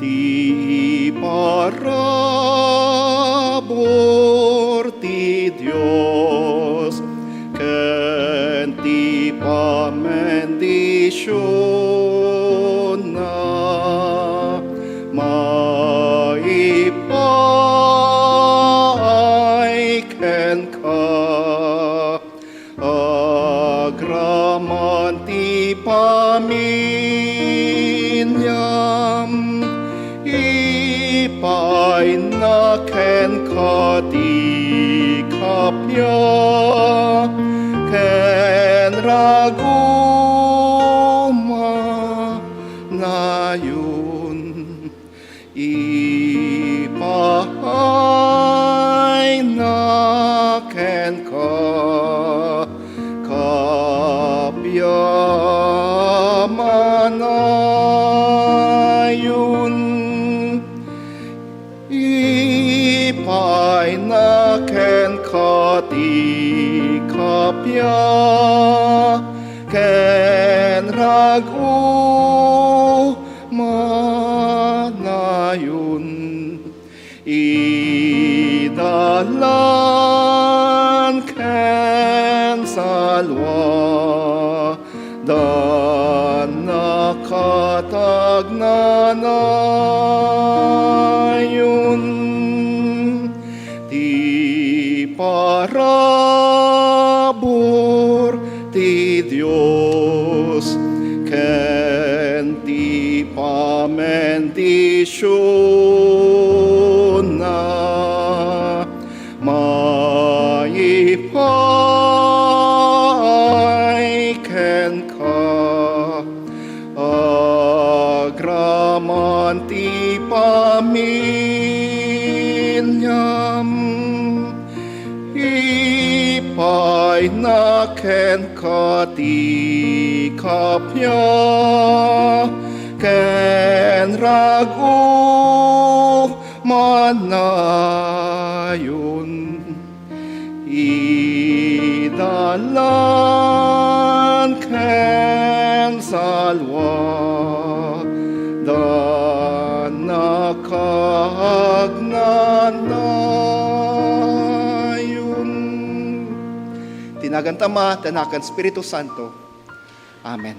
Ti parabur ti Dios ken ti pamendisionna maipaay kenka. Agraman ti pamiliam, ipayna kenka ti kappia ken raguma nayon. Ipayna kenka, kappia manayon. Ipayna kenka ti kappia ken ragu manayon, idalan ken salwa dan nakatagnanayon. Ti parabur ti Dios ken ti pamendisionna maipaay kenka. Agraman ti pamiliam, Ipayna kenka ti kappia ken rag-o manayon. Idalan ken salwa, dana kagnanayon. Ti nagan ti Ama, ti Anak, ken Espiritu Santo. Amen.